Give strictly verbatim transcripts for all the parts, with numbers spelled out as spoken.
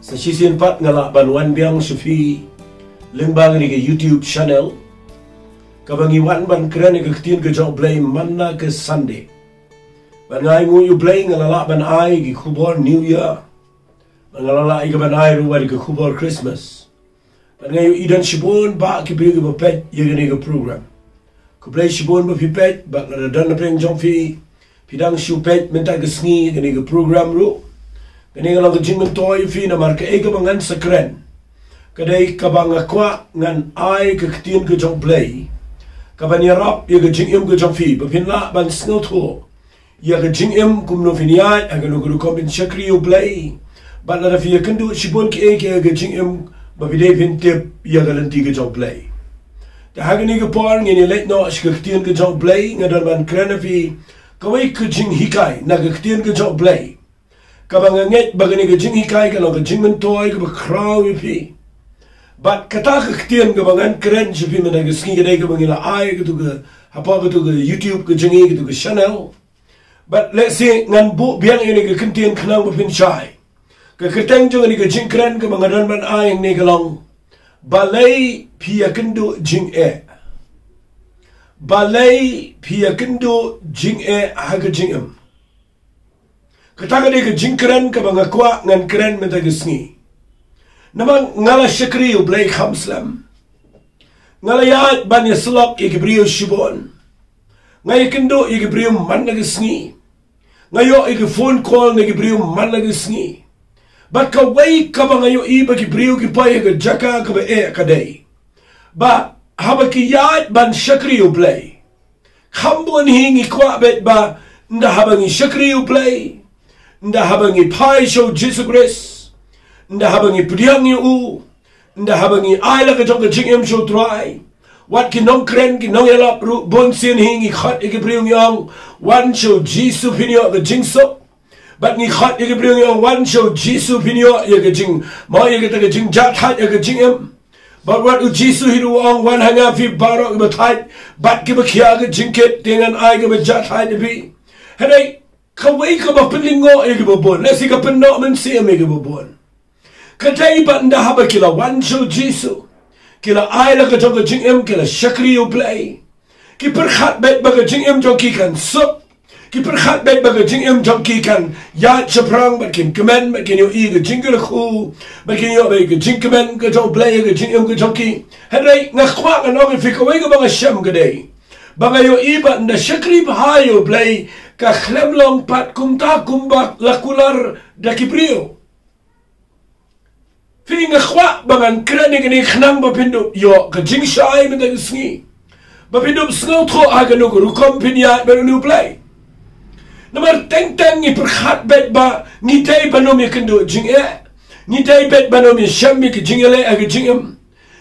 Sa shisien pat nga lah ban wan biang sha phi lyngba kane ka YouTube channel, kaba ngi wan ban kren ïa ka ktien ka jong U Blei man la ka Sunday. Bad nga ainguh ïa U Blei nga la lah ban ai ki khubor New Year, bad nga la lah ïa ka ban ai ruh ïa ka khubor Christmas. Bad nga ïohi don shibun bah ki briew kiba peit ïa kane ka program. Khublei shibun ba phi peit, bad lada don napdeng jong phi phi dang shu peit mynta ka sngi ïa kane ka program ruh, kane ka long ka jingmyntoi ïa phi, namar kaei kaba ngan sa kren ka dei kaba nga kwah ngan ai ka ktien ka jong U Blei kaban ïarap ïa ka jingim ka jong phi, ba phin lah ban sngewthuh ïa ka jingim kumno phin ïaid ha kano kano ka rukom phin shakri ïa U Blei. Bad lada phi ïakynduh shibun kiei kiei ha ka jingim, ba phi dei phin tip ïa ka lynti ka jong U Blei. Te ha kane ka por ngin ïa leit noh sha ka ktien ka jong U Blei. Nga don ban kren ïa phi kawei ka jinghikai na ka ktien ka jong U Blei, kaba nga ngeit ba kane ka jinghikai ka long ka jingmyntoi kaba khraw ïa phi. Bad kata ka ktien kaba ngan kren sha phi mynta ka sngi ka dei kaba ngi la ai kato ka, hapoh kato ka YouTube ka jong ngi, kato ka channel. Bad lehse ngan buh biang ïa kane ka kyntien khnang ba phin shai. Ka kyrteng jong kane ka jingkren kaba nga don ban ai hangne ka long: Balei phi ïakynduh jingeh? Balei phi ïakynduh jingeh ha ka jingim? Kata ka dei ka jingkren kaba nga kwah ngan kren mynta ka sngi. Namar nga la shakri ïa U Blei kham slem. Nga la ïaid ban ïasyllok ïa ki briew shibun. Nga ïakynduh ïa ki briew man la ka sngi. Nga ïoh ïa ki phone call na ki briew man la ka sngi. Bad kawei kaba nga ïohi ba ki briew ki poi ha ka jaka kaba eh ka dei ba haba ki ïaid ban shakri ïa U Blei, kham bun hi ngi kwah beit ba ynda haba ngi shakri ïa U Blei, ynda haba ngi phai sha U Jisu Khrist, ynda haba ngi pdiang ïa U, ynda haba ngi ai la ka jong ka jingim sha U Trai, wat ki nongkren ki nongïalap ruh bun sien hi ngi khot ïa ki briew ngi ong, wan sha U Jisu phin ïoh ka jingsuk. Bad ngi khot ïa ki briew ngi ong, wan sha U Jisu phin ïoh ïa ka jing, mo, ïa kata ka jingjahthait ha ka jingim. Bad wat U Jisu hi ruh u ong, wan ha nga phi baroh kiba thait bad kiba khia ka jingkit, te ngan ai kaba jahthait ïa phi. Hynrei kawei kaba pynlyngngoh ïa kiba bun, lehse ka pynnoh mynsiem ïa kiba bun, ka dei ba ynda haba ki la wan sha U Jisu, ki la ai la ka jong ka jingim, ki la shakri ïa U Blei, ki pyrkhat beit ba ka jingim jong ki kan suk. Ki pyrkhat beit ba ka jingim jong ki kan ïaid shaphrang, bad kin kmen, bad kin ïohi ka jingkyrkhu, bad kin ïoh beit ka jingkmen ka jong U Blei ha ka jingim ka jong ki. Hynrei nga kwah ngan ong ïa phi kawei kaba nga shem ka dei ba nga ïohi ba ynda shakri bha ïa U Blei ka khlem long pat kumta kumba la kular da ki briew. Phi, nga kwah ba ngan kren ïa kane khnang ba phin dup ïoh ka jingshai mynta ka sngi, ba phin dup sngewthuh ha kano ka rukom phin ïaid bad une U Blei. Namar teng teng ngi pyrkhat beit ba ngi dei ban ym ïakynduh jingeh, ngi dei beit ban ym ïashem ïa ka jingïaleh ha ka jingim.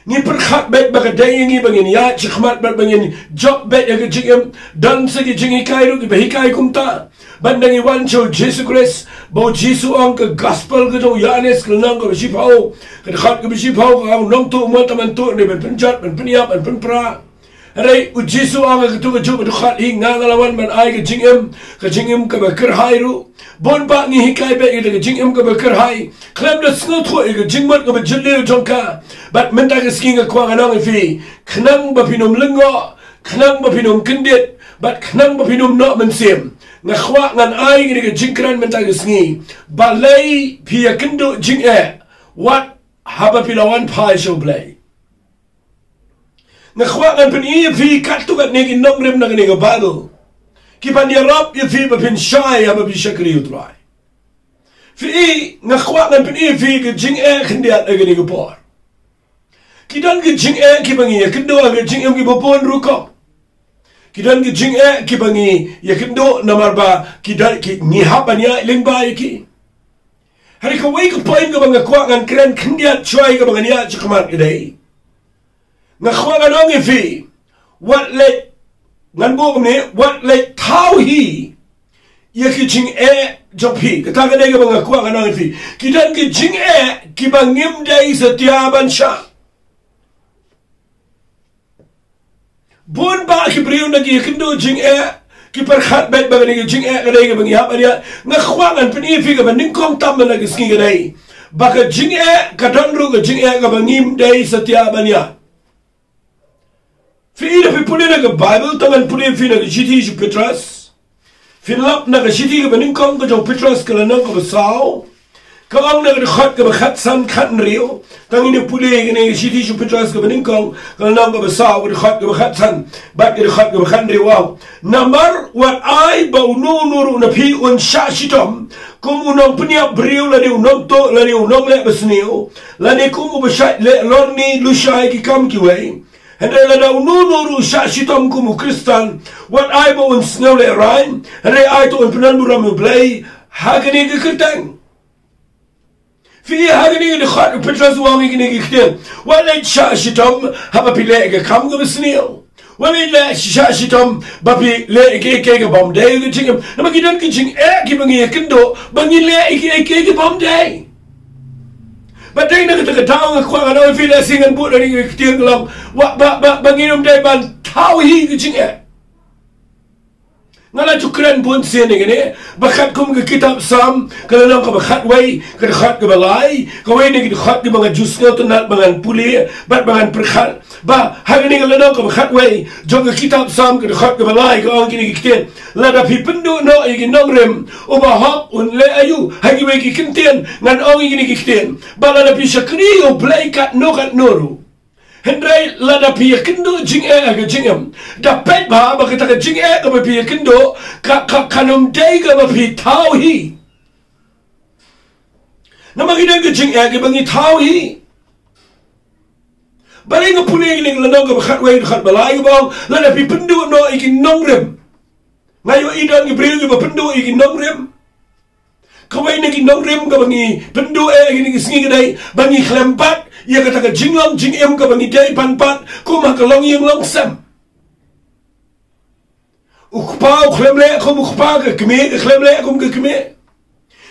Ngi pyrkhat beit ba ka dei ïa ngi ba ngin ïaid shakhmat bad ba ngin jop beit ha ka jingim. Don sa ki jinghikai ruh kiba hikai kumta. Bad ynda ngi wan sha U Jisu Khrist, ba U Jisu u ong, ka gospel ka jong u Ïoannis ka lynnong kaba shiphew, ka dkhot kaba shiphew ka ong, u nongtuh um wan tang ban tuh, hynrei ban pynjot, ban pynïap, ban pynpra. Hynrei U Jisu u ong ha kato kajuh ka dkhot, hi nga nga la wan ban ai ka jingim, ka jingim kaba kyrhai ruh. Bun bah ngi hikai beit ïa ka jingim kaba kyrhai khlem da sngewthuh ïa ka jingmut kaba jylliew jong ka. Bad mynta ka sngi nga kwah ngan ong ïa phi, khnang ba phin ym lyngngoh, khnang ba phin ym kyndit, bad khnang ba phin ym noh mynsiem, nga kwah ngan ai kane ka jingkren mynta ka sngi: Balei phi ïakynduh jingeh wat haba phi la wan phai sha U Blei? Nga kwah ngan pyni ïa phi katto katne ki nongrim na kane ka Baibl kiban ïarap ïa phi ba phin shai haba phi shakri ïa U Trai. Phi, nga kwah ngan pyni ïa phi ka jingeh khyndiat ha kane ka por. Ki don ki jingeh kiba ngi ïakynduh ha ka jingim kiba bun rukom. Ki don ki jingeh kiba ngi ïakynduh namar ba ki don ki, ngi hap ban ïaid lyngba ïa ki. Hynrei kawei ka point kaba nga kwah ngan kren khyndiat shuwa kaba ngan ïaid shakhmat ka dei, nga kwah ngan ong ïa phi, wat leit, ngan buh kumne, wat leit thaw hi ïa ki jingeh jong phi. Kata ka dei kaba nga kwah ngan ong ïa phi. Ki don ki jingeh kiba ngim dei satia ban shah. Bun bah ki briew ynda ki ïakynduh jingeh, ki pyrkhat beit ba kane ka jingeh ka dei kaba ngi hap ban ïaid. Nga kwah ngan pyni ïa phi kaba nyngkong tam mynta ka sngi ka dei Ba ka jingeh ka don ruh ka jingeh kaba ngim dei satia ban ïa. Phi i da phi pule na ka Bible, tang ngan pule phi na ka shithi sha u Petros. Phin lap na ka shithi kaba nyngkong ka jong u Petros ka lynnong kaba saw. Ka ong na ka dkhot kaba khatsan khathynriew. Tang ngin ïa pule kane ka shithi sha u Petros kaba nyngkong ka lynnong kaba saw, ka dkhot kaba khatsan bad ka dkhot kaba khathynriew, ong: Namar wat ai ba uno uno ruh na phi un shah shitom kum u nongpynïap briew lane u nongtuh lane u nongleh basniew lane kum uba shait leh lorni lushai ki kam kiwei. Hynrei lada uno uno ruh u shah shitom kum u Khristan, wat ai ba un sngewlehraiñ, hynrei ai to un pyndonburom ïa U Blei ha kane ka kyrteng. Phi i ha kane ka dkhot u Petros u ong ïa kine ki ktien: Wat leit shah shitom haba phi leh ka kam kaba sniew. Wat leit leh shah shitom ba phi leh ïa kiei kiei ki bym dei ha ka jingim. Namar ki don ki jingeh kiba ngi ïakynduh ba ngi leh ïa kiei kiei ki bym dei. Ba dei na kata ka daw nga kwah ngan ong ïa phi, lehse ngan bud ïa kine ki ktien ka long, wa, ba, ba, ba ngin ym dei ban thaw hi ka jingeh. Nga la ju kren bun sien ïa kane, ba katkum ka kitab Salm ka lynnong kaba khatwei, ka dkhot kaba lai, kawei na ki dkhot kiba nga ju sngewtynnat ba ngan pule bad ba ngan pyrkhat, ba ha kane ka lynnong kaba khatwei jong ka kitab Salm ka dkhot kaba lai ka ong kine ki ktien: Lada phi pynduh noh ïa ki nongrim, u bahok un leh aïu? Ha kiwei ki kyntien ngan ong ïa kine ki ktien ba lada phi shakri ïa U Blei katno katno ruh. Hynrei lada phi ïakynduh jingeh ha ka jingim, da peit bha ba kata ka jingeh kaba phi ïakynduh ka, ka, kan ym dei kaba phi thaw hi. Namar ki don ki jingeh kiba ngi thaw hi. Balei nga pule ïa kane ka lynnong kaba khatwei, dkhot ba lai kaba ong: Lada phi pynduh noh ïa ki nongrim. Nga ïohi don ki briew kiba pynduh ïa ki nongrim. Kawei na ki nongrim kaba ngi pynduh eh ha kine ki sngi ka dei ba ngi khlem bat ïa kata ka jinglong jingim kaba ngi dei ban bat kum ha ka longïing longsem. U kpa u khlem leh kum u kpa, ka kmie ka khlem leh kum ka kmie.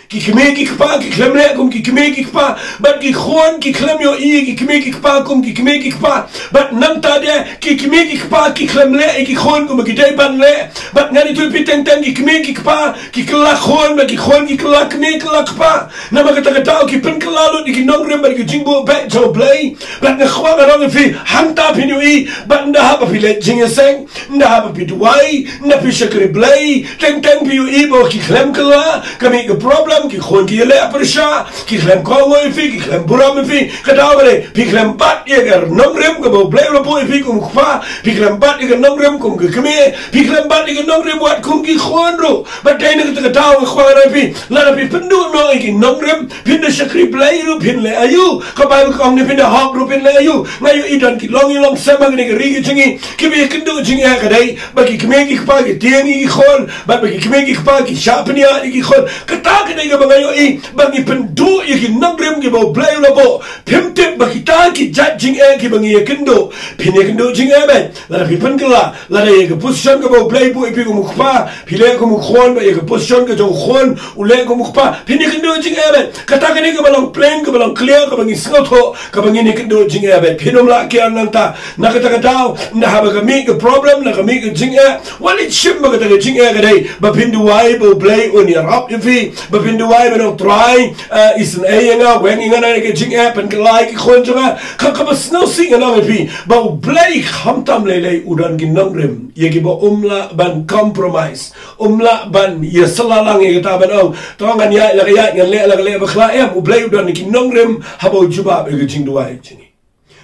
Ki kmie ki kpa ki khlem leh kum ki kmie ki kpa, bad ki khun ki khlem ïohi ïa ki kmie ki kpa kum ki kmie ki kpa. Bad nangta de ki kmie ki kpa ki khlem leh ïa ki khun kumba ki dei ban leh. Bad ngan ïathuh ïa phi, teng teng ki kmie ki kpa ki kylla khun, bad ki khun ki kylla kmie kylla kpa. Namar kata ka daw ki pynkylla lut ïa ki nongrim bad ki jingbuh beit jong U Blei. Bad nga kwah ngan ong ïa phi, hangta phin ïohi ba ynda haba phi leit jingïaseng, ynda haba phi duwai, ynda phi shakri Blei, teng teng phi ïohi ba ki khlem kylla, ka mih ka problem, ki khun ki ïaleh pyrshah, ki khlem kohnguh ïa phi, ki khlem burom ïa phi. Ka daw kane phi khlem bat ïa ka nongrim kaba U Blei u la buh ïa phi kum u kpa, phi khlem bat ïa ka nongrim kum ka kmie, phi khlem bat ïa ka nongrim wat kum ki khun ruh. Bad dei na kata ka daw nga kwah ngan ong ïa phi, lada phi pynduh noh ïa ki nongrim, phin da shakri Blei ruh phin leh aïu? Ka Baibl ka ong ne phin da hok ruh phin leh aïu? Nga ïohi don ki longïing longsem ha kane ka ri ka jong ngi kiba ïakynduh jingeh ka dei ba ki kmie ki kpa ki tieng ïa ki khun, bad ba ki kmie ki kpa ki shah pynïaid ïa ki khun. Kata ka dei kaba nga ïohi ba ngi pynduh ïa ki nongrim kiba U Blei u la buh. Phim tip ba kita ki jait jingeh kiba ngi ïakynduh, phin ïakynduh jingeh beit. Lada phi pynkylla, lada ïa ka position kaba U Blei buh ïa phi kum u kpa phi leh kum u khun, bad ïa ka position ka jong u khun u leh kum u kpa, phin ïakynduh jingeh beit. Kata ka dei kaba long plain, kaba long clear, kaba ngi sngewthuh, kaba ngin ïakynduh jingeh beit. Phin ym lah kiar nangta. Na kata ka daw, ynda haba ka mih ka problem, ynda ka mih ka jingeh, wat leit shim ba kata ka jingeh ka dei ba phin duwai ba U Blei un ïarap ïa phi, ba phin duwai ba, Nong Trai, eh, isynei ïa nga, weng ïa nga na ka jingeh, pynkylla ïa ki khun jong nga. Ka, kaba sngewsih ngan ong ïa phi ba U Blei khamtam lei lei u don ki nongrim ïa kiba um lah ban compromise, um lah ban ïasylla lang ïa kata ban ong, to ngan ïaid la ka ïaid, ngan leh la ka leh bakla. Em, U Blei u don ïa ki nongrim haba u jubab ïa ka jingduwai jong ngi.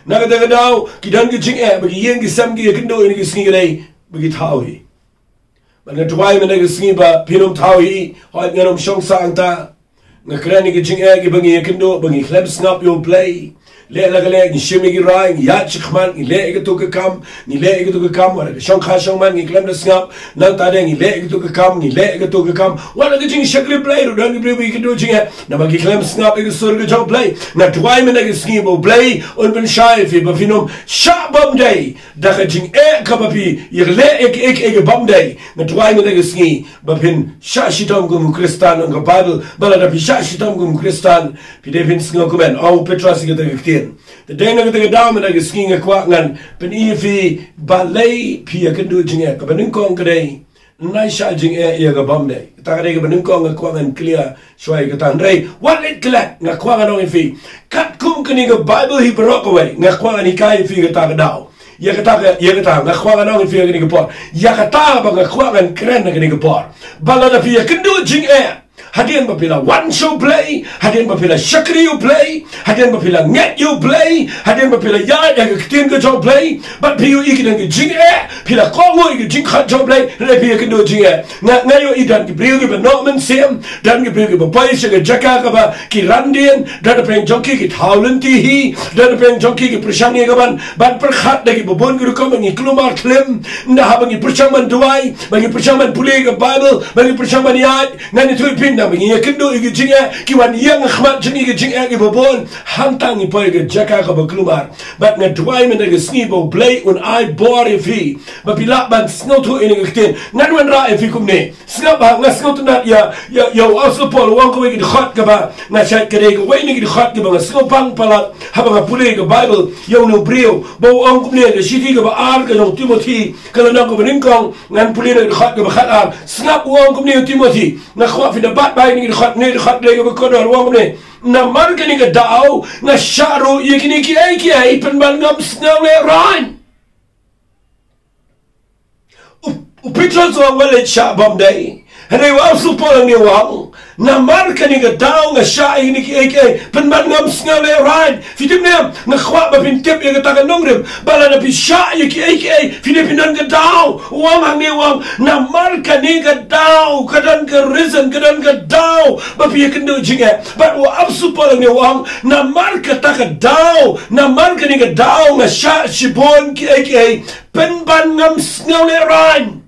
Na kata ka daw ki don ki jingeh ba ki ïing ki sem ki ïakynduh ïa kine ki sngi ki dei ba ki thaw hi. Bad nga duwai mynta ka sngi ba phin ym thaw hi. Hooid, ngan ym shong sah hangta. Nga kren ïa ki jingeh kiba ngi ïakynduh ba ngi khlem sngap ïa U Blei. Leh la ka leh, ngi shim ïa ki rai, ngi ïaid shakhmat, ngi leh ïa kato ka kam, ngi leh ïa kato ka kam, wat la ka shongkha shongman ngi khlem da sngap. Nangta de ngi leh ïa kato ka kam, ngi leh ïa kato ka kam. Wat la ka jingshakri Blei ruh don ki briew ba ki kynduh jingeh namar ki khlem sngap ïa ka sur ka jong U Blei. Nga duwai mynta ka sngi ba U Blei un pynshai ïa phi ba phin ym shah bymdei da ka jingeh kaba phi ïa leh ïa ka, ïa ka, ïa ka bymdei. Nga duwai mynta ka sngi ba phin shah shitom kum u Khristan. Ong ka Baibl ba lada phi shah shitom kum u Khristan, phi dei phin sngewkmen. Ong u Petros ïa kata ka ktien. Te dei na kata ka daw mynta ka sngi nga kwah ngan pyni ïa phi balei phi ïakynduh jingeh. Kaba nyngkong ka dei Nai sha jingeh ïa ka bym dei. Kata ka dei kaba nyngkong nga kwah ngan clear shuwa ïa kata. Hynrei wat leit klet, nga kwah ngan ong ïa phi, katkum kane ka Bible hi baroh kawei, nga kwah ngan hikai ïa phi kata ka daw. Ïa kata ka, ïa kata nga kwah ngan ong ïa phi ïa kane ka por. Ïa kata ba nga kwah ngan kren ha kane ka por. Ba lada phi ïakynduh jingeh, hadien ba phi la wan sha U Blei, hadien ba phi la shakri U Blei, hadien ba phi la ngeit ïa U Blei, hadien ba phi la ïaid ha ka ktien ka jong U Blei, bad phi ïohi ki don ki jingeh, phi la kohnguh ïa ki jingkhot jong U Blei, hynrei phi ïakynduh jingeh. Nga, nga ïohi don ki briew kiba noh mynsiem, don ki briew kiba poi sha ka jaka kaba ki randien, don pyrshang jong ki ki thaw lynti hi, don pyrshang jong ki ki pyrshang ïa ka ban, ban pyrkhat da kiba bun ki rukom, ba ngi kulmar khlem, ynda haba ngi pyrshang ban duwai, ba ngi pyrshang ban pule ka Bible, ba ngi pyrshang ban ïaid, ngan ïathuh ïa phi, ynda ba ngi ïakynduh ïa ki jingeh, ki wan ïeng ha khmat jong ngi ki jingeh kiba bun, hangta ngi poi ha ka jaka kaba kulmar. Bad nga duwai mynta ka sngi ba U Blei un ai bor ïa phi, ba phi lah ban sngewthuh ïa kane ka ktien. Ngan wanrah ïa phi kumne. Sngap ha, nga sngewtynnat ïa, ïa, ïa u Apostol Paul, u ong kawei ka dkhot kaba nga shait, ka dei kawei na ki dkhot kiba nga sngewbang palat haba nga pule ka Bible, ïa une u briew, ba u ong kumne, ka shithi kaba ar ka jong u Timothi, ka lynnong kaba nyngkong, ngan pule na ka dkhot kaba khatar. Sngap, u ong kumne ïa u Timothi, nga kwah phin da bat bha ïa kane ka dkhot, kane ka dkhot ka dei kaba kordor, u ong kumne: Namar kane ka daw nga shah ruh ïa kine kiei kiei, pynban ngam sngewlehraiñ. U, u Petros u ong, wat leit shah bymdei. Hynrei u Apostol Paul hangne u ong, namar kane ka daw nga shah ïa kine kiei kiei, pynban ngam sngewlehraiñ. Phi tip ne em, nga kwah ba phin tip ïa kata ka nongrim, ba lada phi shah ïa kiei kiei, phi dei phin don ka daw. U ong hangne, u ong, namar kane ka daw, ka don ka reason, ka don ka daw ba phi ïakynduh jingeh. Bad u Apostol Paul hangne u ong, namar kata ka daw, namar kane ka daw nga shah shibun kiei kiei, pynban ngam sngewlehraiñ.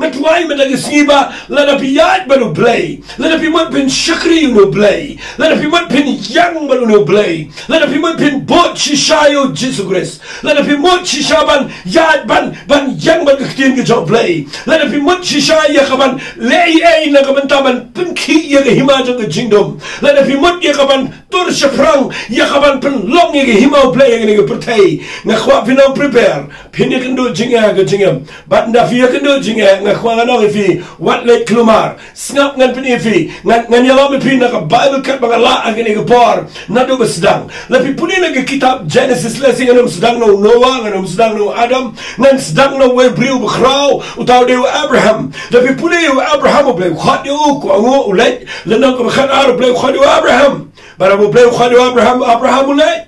Nga duwai mynta ka sngi ba lada phi ïaid bad U Blei, lada phi mut phin shakri ïa U Blei, lada phi mut phin ïeng bad U Blei, lada phi mut phin bud shisha ïa U Jisu Khrist, lada phi mut shisha ban ïaid, ban, ban ïeng bad ka ktien ka jong U Blei, lada phi mut shisha ïa ka ban leh ei ei na ka bynta ban pynkhih ïa ka hima jong ka jingdum, lada phi mut ïa ka ban tur shaphrang ïa ka ban pynlong ïa ka hima U Blei ha kane ka pyrthei, nga kwah phin nang prepare. Phin ïakynduh jingeh ha ka jingim. Bad ynda phi ïakynduh jingeh, nga kwah ngan ong ïa phi, wat leit kulmar. Sngap, ngan pyni ïa phi, ngan, ngan ïalam ïa phi na ka Bible kat ba nga lah ha kane ka por. Naduh ba sdang. Lada phi pule na ka kitab Genesis, lehse ngan ym sdang na u Noah, ngan ym sdang na u Adam, ngan sdang na uwei u briew ba khraw, uta u dei u Abraham. Lada phi pule ïa u Abraham, U Blei u khot ïa u, u kohnguh, u leit, lynnong kaba khatar, U Blei u khot ïa u Abraham. Bad haba U Blei u khot ïa u Abraham, Abraham u leit.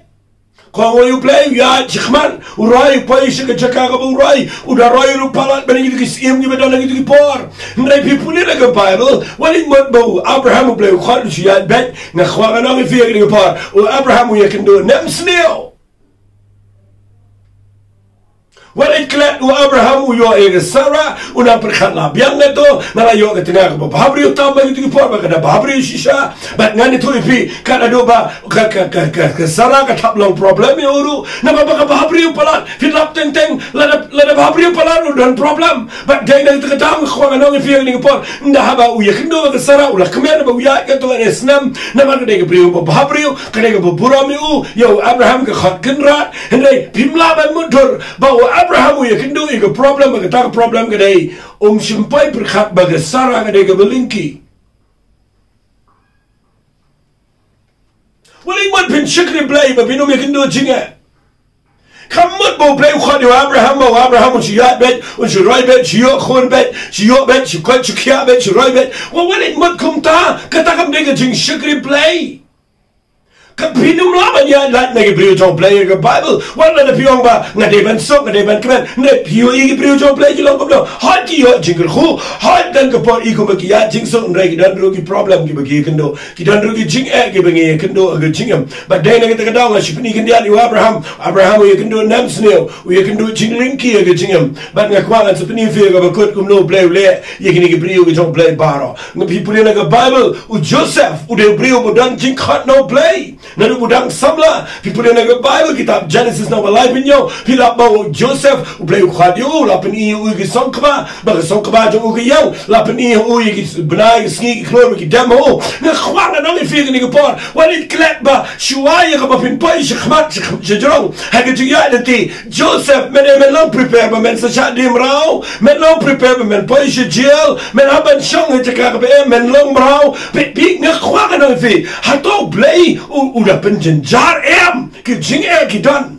Kohnguh ïa U Blei, u ïaid shakhmat, u roi, u poi sha ka jaka kaba u roi, u da roi ruh palat ban ïa kito ki syiem kiba don ha kito ki por. Hynrei phi pule na ka Bible, wat leit mut ba u Abraham U Blei u khot u shu ïaid beit, nga kwah ngan ong ïa phi ha kane ka por, u Abraham u ïakynduh nemsniew. Wat leit klet, u Abraham u ïoh ïa ka Sarah, u nang pyrkhat, la biang nga to, nga la ïoh ka tnga kaba bhabriew tam ha kito ki por, ba ka da bhabriew shisha. Bad ngan ïathuh ïa phi, ka naduh ba ka, ka, ka, ka, ka Sarah ka thap long problem ïa u ruh. Namar ba ka bhabriew palat, phin lap teng teng, lada, lada bhabriew palat u don problem. Bad dei na kata ka daw nga kwah ngan ong ïa phi ha kane ka por, ynda haba u ïakynduh bad ka Sarah, u la kmen ba u ïaid katto katne snem, namar ka dei ka briew ba bhabriew, ka dei kaba burom ïa u, ïa u Abraham ka khot kynrad. Hynrei phim lah ban mutdur ba u Abraham u ïakynduh ïa ka problem, ba kata ka problem ka dei, um shym poi pyrkhat ba ka Sarah ka dei kaba lyngkhi. Wat leit mut phin shakri Blei ba phin ym ïakynduh jingeh. Kam mut ba U Blei u khot ïa u Abraham, ba u Abraham un shu ïaid beit, un shu roi beit, shu ïoh khun beit, shu ïoh beit, shu koit shu khiah beit, shu roi beit. Wat, wat leit mut kumta, kata kam dei ka jingshakri Blei. Ka, phin ym lah ban ïaid lait na ki briew jong U Blei ha ka Bible. Wat lada phi ong ba nga dei ban suk, nga dei ban kmen. Hynrei phi ïohi ki briew jong U Blei ki long kumno? Hooid ki ïoh jingkyrkhu, hooid don ka por ïa ki ba ki ïaid jingsuk, hynrei ki don ruh ki problem kiba ki ïakynduh. Ki don ruh ki jingeh kiba ngi ïakynduh ha ka jingim. Bad dei na kata ka daw nga shu pyni khyndiat ïa u Abraham. Abraham u ïakynduh nemsniew, u ïakynduh jinglyngkhi ha ka jingim. Bad nga kwah ngan sa pyni ïa phi kaba kut kumno U Blei u leh ïa kine ki briew ki jong U Blei baroh. Nga, phi pule na ka Bible, u Joseph u dei u briew ba don jingkhot na U Blei. Naduh ba u dang sa samla. Phi pule na ka Bible, kitab Genesis, nang ba lai pynïaw, phi lap ba u Joseph, U Blei u khot ïa u, la pyni ïa u ïa ki song kba, ba ka song kba jong u ka ïaw, la pyni ïa u ïa ki bnai, ki sngi, ki khlur, ki dem ha u. Nga kwah ngan ong ïa phi kane ka por, wat leit klet ba shuwa ïa kaba phin poi shakhmat, sha, shajrong ha ka jingïaid lynti. Joseph, men, men long prepare ba men sa shah die mraw, men long prepare ba men poi sha jail, men hap ban shong ha jaka kaba em, men long mraw. Phi, phi, nga kwah ngan ong ïa phi, hato U Blei u, u da pynjynjar? Em, ki jingeh ki don.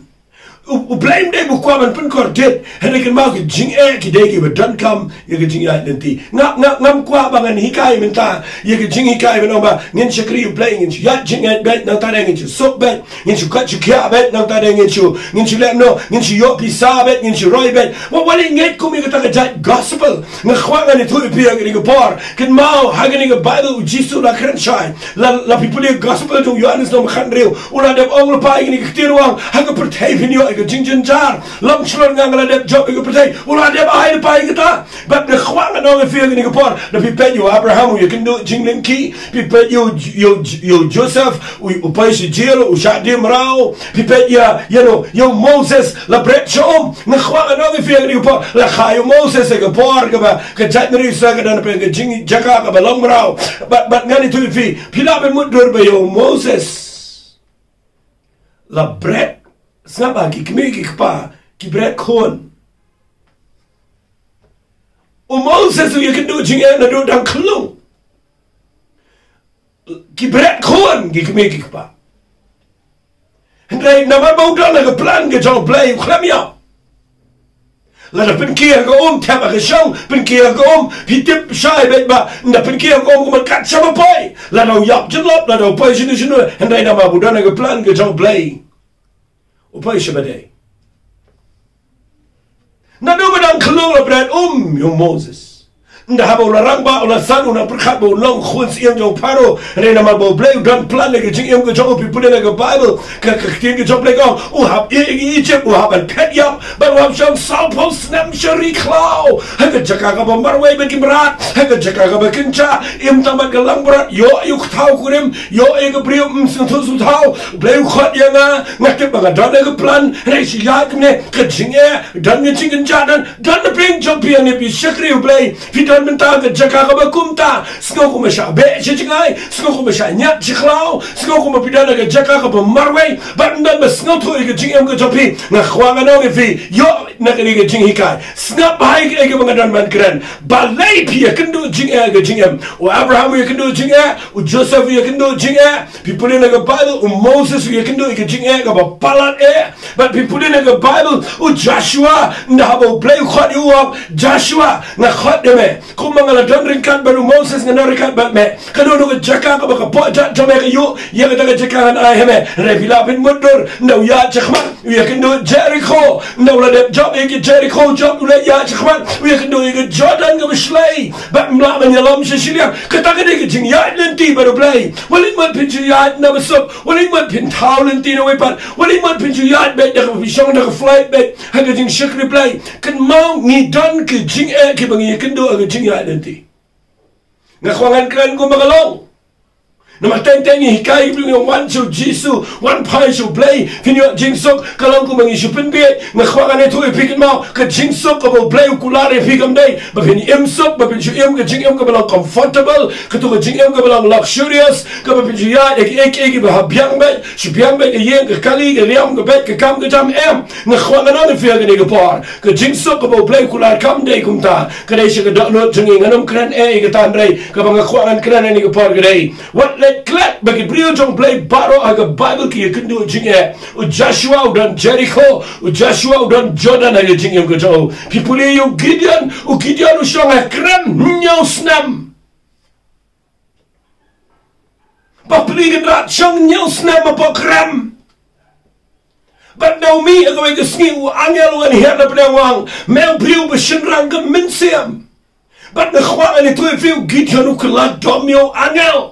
U, U Blei um dei ba u kwah ban pynkordit. Hynrei kynmaw, ki jingeh ki dei kiba donkam ïa ka jingïaid lynti. Nga, nga, ngam kwah ba ngan hikai mynta ïa ka jinghikai ban ong ba ngin shakri U Blei, ngin shu ïaid jingngeit beit, nangta de ngin shu suk beit, ngin shu kat shu khiah beit, nangta de ngin shu, ngin shu leh kumno, ngin shu ïoh pisa beit, ngin shu roi beit. Wat, wat leit ngeit kum ïa kata ka jait gospel. Nga kwah ngan ïathuh ïa phi ha kane ka por. Kynmaw, ha kane ka Bible u Jisu la kren shai. La, la phi pule gospel jong u Ïohannes lynnong ba khathynriew, u la dep ong lypa ïa kine ki ktien, u ong, ha ka pyrthei phin ïoh ïa ka jingjynjar. Lem shlur nga, nga la dep jop ïa ka pyrthei. U la dep ai lypa ïa kata. Bad nga kwah ngan ong ïa phi ha kane ka por, da phi peit ïa u Abraham u ïakynduh jinglingki, phi peit ïa u, ïa u, ïa u Joseph u, u poi sha jail, u shah die mraw, phi peit ïa, you know, ïa u Moses la bret sha um. Nga kwah ngan ong ïa phi ha kane ka por, la kha ïa u Moses ha ka por kaba ka jaitbynriew Israel ka don ha ka jingjaka kaba long mraw. Bad, bad ngan ïathuh ïa phi, phi lah ban mutdur ba ïa u Moses la bret, sngap ha ki kmie ki kpa, ki bret khun. U Moses u ïakynduh jingeh naduh dang khyllung. Ki bret khun, ki kmie ki kpa. Hynrei namar ba u don ha ka plan ka jong U Blei, u khlem ïap. Lada pynkhih ha ka um, thep ha ka shong, pynkhih ha ka um, phi tip shai beit ba ynda pynkhih ha ka um kumno kat shaba poi. Lada u ïap jyllop, lada u poi shano shano, hynrei namar ba u don ha ka plan ka jong U Blei, u poi shaba dei. Naduh ba dang khyllung la bret um ïa u Moses. Ynda haba u la rangbah, u la san, u la pyrkhat ba un long khun siem jong u Pharaoh. Hynrei namar ba U Blei u don plan ha ka jingim ka jong u, phi pule na ka Bible, ka, ka ktien ka jong U Blei ka ong, u hap ïeh ïa ki Egypt, u hap ban phet ïap, bad u hap shong sawphew snem sha ri khlaw, ha ka jaka kaba marwei bad ki mrad, ha ka jaka kaba kynjah, im tang bad ka langbrot, ïoh ïa u kthaw kurim, ïoh ïa ka briew ym sngewthuh sngewthaw. U Blei u khot ïa nga, nga tip ba nga don ha ka plan, hynrei shu ïaid kumne, ka jingeh don, ka jingkynjah don, don na pdeng jong phi. Ïa ne phi shakri U Blei, phi don mynta ha ka jaka kaba kumta, sngew kumba shah beh sha jngai, sngew kumba shah ñiad sha khlaw, sngew kumba phi don ha ka jaka kaba marwei, bad ym don ba sngewthuh ïa ka jingim ka jong phi. Nga kwah ngan ong ïa phi, ïoh na kane ka jinghikai, sngap bha ïa kaei kaba nga don ban kren. Balei phi ïakynduh jingeh ha ka jingim? U Abraham u ïakynduh jingeh, u Joseph u ïakynduh jingeh, phi pule na ka Bible, u Moses u ïakynduh ïa ka jingeh kaba palat eh. Bad phi pule na ka Bible, u Joshua, ynda haba U Blei u khot ïa u, u ong, Joshua, nga khot ïa me. Kumba nga la don ryngkat bad u Moses, nga don ryngkat bad me. Kano kano ka jaka kaba ka pyrthei jong me ka ïoh, ïa kata ka jaka ngan ai ha me. Hynrei phi lah ban mutdur, ynda u ïaid shakhmat, u ïakynduh Jerikho. Ynda u la dep jop ïa ka Jerikho, jop, u la ïaid shakhmat, u ïakynduh ïa ka Jordan kaba shlei. Bad ym lah ban ïalam sha shiliang. Kata ka dei ka jingïaid lynti bad U Blei. Wat leit mut phin shu ïaid na ba suk, wat leit mut phin thaw lynti na wei pat, wat leit mut phin shu ïaid beit da kaba phi shong da ka flight beit ha ka jingshakri Blei. Kynmaw, ngi don ki jingeh kiba ngi ïakynduh ha ka jingïaid lynti. Nga kwah ngan kren kumba ka long. Namar teng teng ngi hikai ki briew, ngi wan sha u Jisu, wan phai sha U Blei, phin ïoh jingsuk, ka long kumba ngi shu pynbieit. Nga kwah ngan ïathuh ïa phi, kynmaw, ka jingsuk kaba U Blei u kular ïa phi kam dei ba phin im suk, ba phin shu im ka jingim kaba long comfortable, kato ka jingim kaba long luxurious, kaba phin shu ïaid ïa kiei kiei kiba hap biang beit, shu biang beit ka ïing, ka kali, ka liam, ka beit, ka kam ka jam, em. Nga kwah ngan ong ïa phi ha kane ka por, ka jingsuk kaba U Blei u kular kam dei kumta. Ka dei sha ka dohnud jong ngi, ngan ym kren eh ïa kata, hynrei kaba nga kwah ngan kren ha kane ka por ka dei, wat leit klet ba ki briew jong U Blei baroh ha ka Bible ki ïakynduh jingeh. U Joshua u don Jerikho, u Joshua u don Jordan ha ka jingim ka jong u. Phi pule ïa u Gideon, u Gideon u shong ha krem hynñiew snem. Bapli Kynrad, shong hynñiew snem hapoh krem. Bad ynda u mih ha kawei ka sngi, u angel u wan hiar na pdeng, u ong, me u briew ba shynrang ka mynsiem. Bad nga kwah ngan ïathuh ïa phi, u Gideon u kylla dom ïa u angel.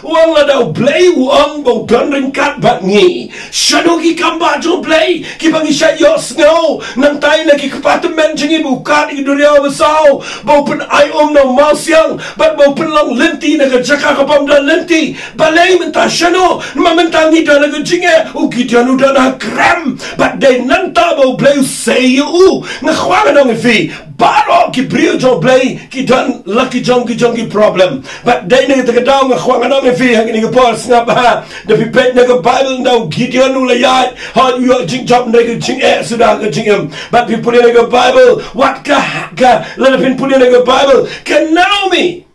U ong lada U Blei u ong ba u don ryngkat bad ngi, shano ki kam ba jong U Blei kiba ngi shait ïohsngew nangtai na ki kpa tymmen jong ngi ba u kat ïa ki duriaw basaw, ba u pynai um na u mawsiang bad ba u pynlong lynti na ka jaka ka bym don lynti? Balei mynta, shano? Namar mynta ngi don ha ka jingeh, u Gideon u don ha krem, bad dei nangta ba U Blei u sei ïa u. Nga kwah ngan ong ïa phi, baroh ki briew jong U Blei ki don la ki jong ki jong ki problem. Bad dei na kata ka daw nga kwah ngan ong ïa phi ha kane ka por, sngap bha. Da phi peit na ka Bible, ynda u Gideon u la ïaid, hooid u ïoh jingjop na ka jingeh suda ka jingim. Bad phi pule na ka Bible, wat ka, ka, lada phin pule na ka Bible, ka Naomi,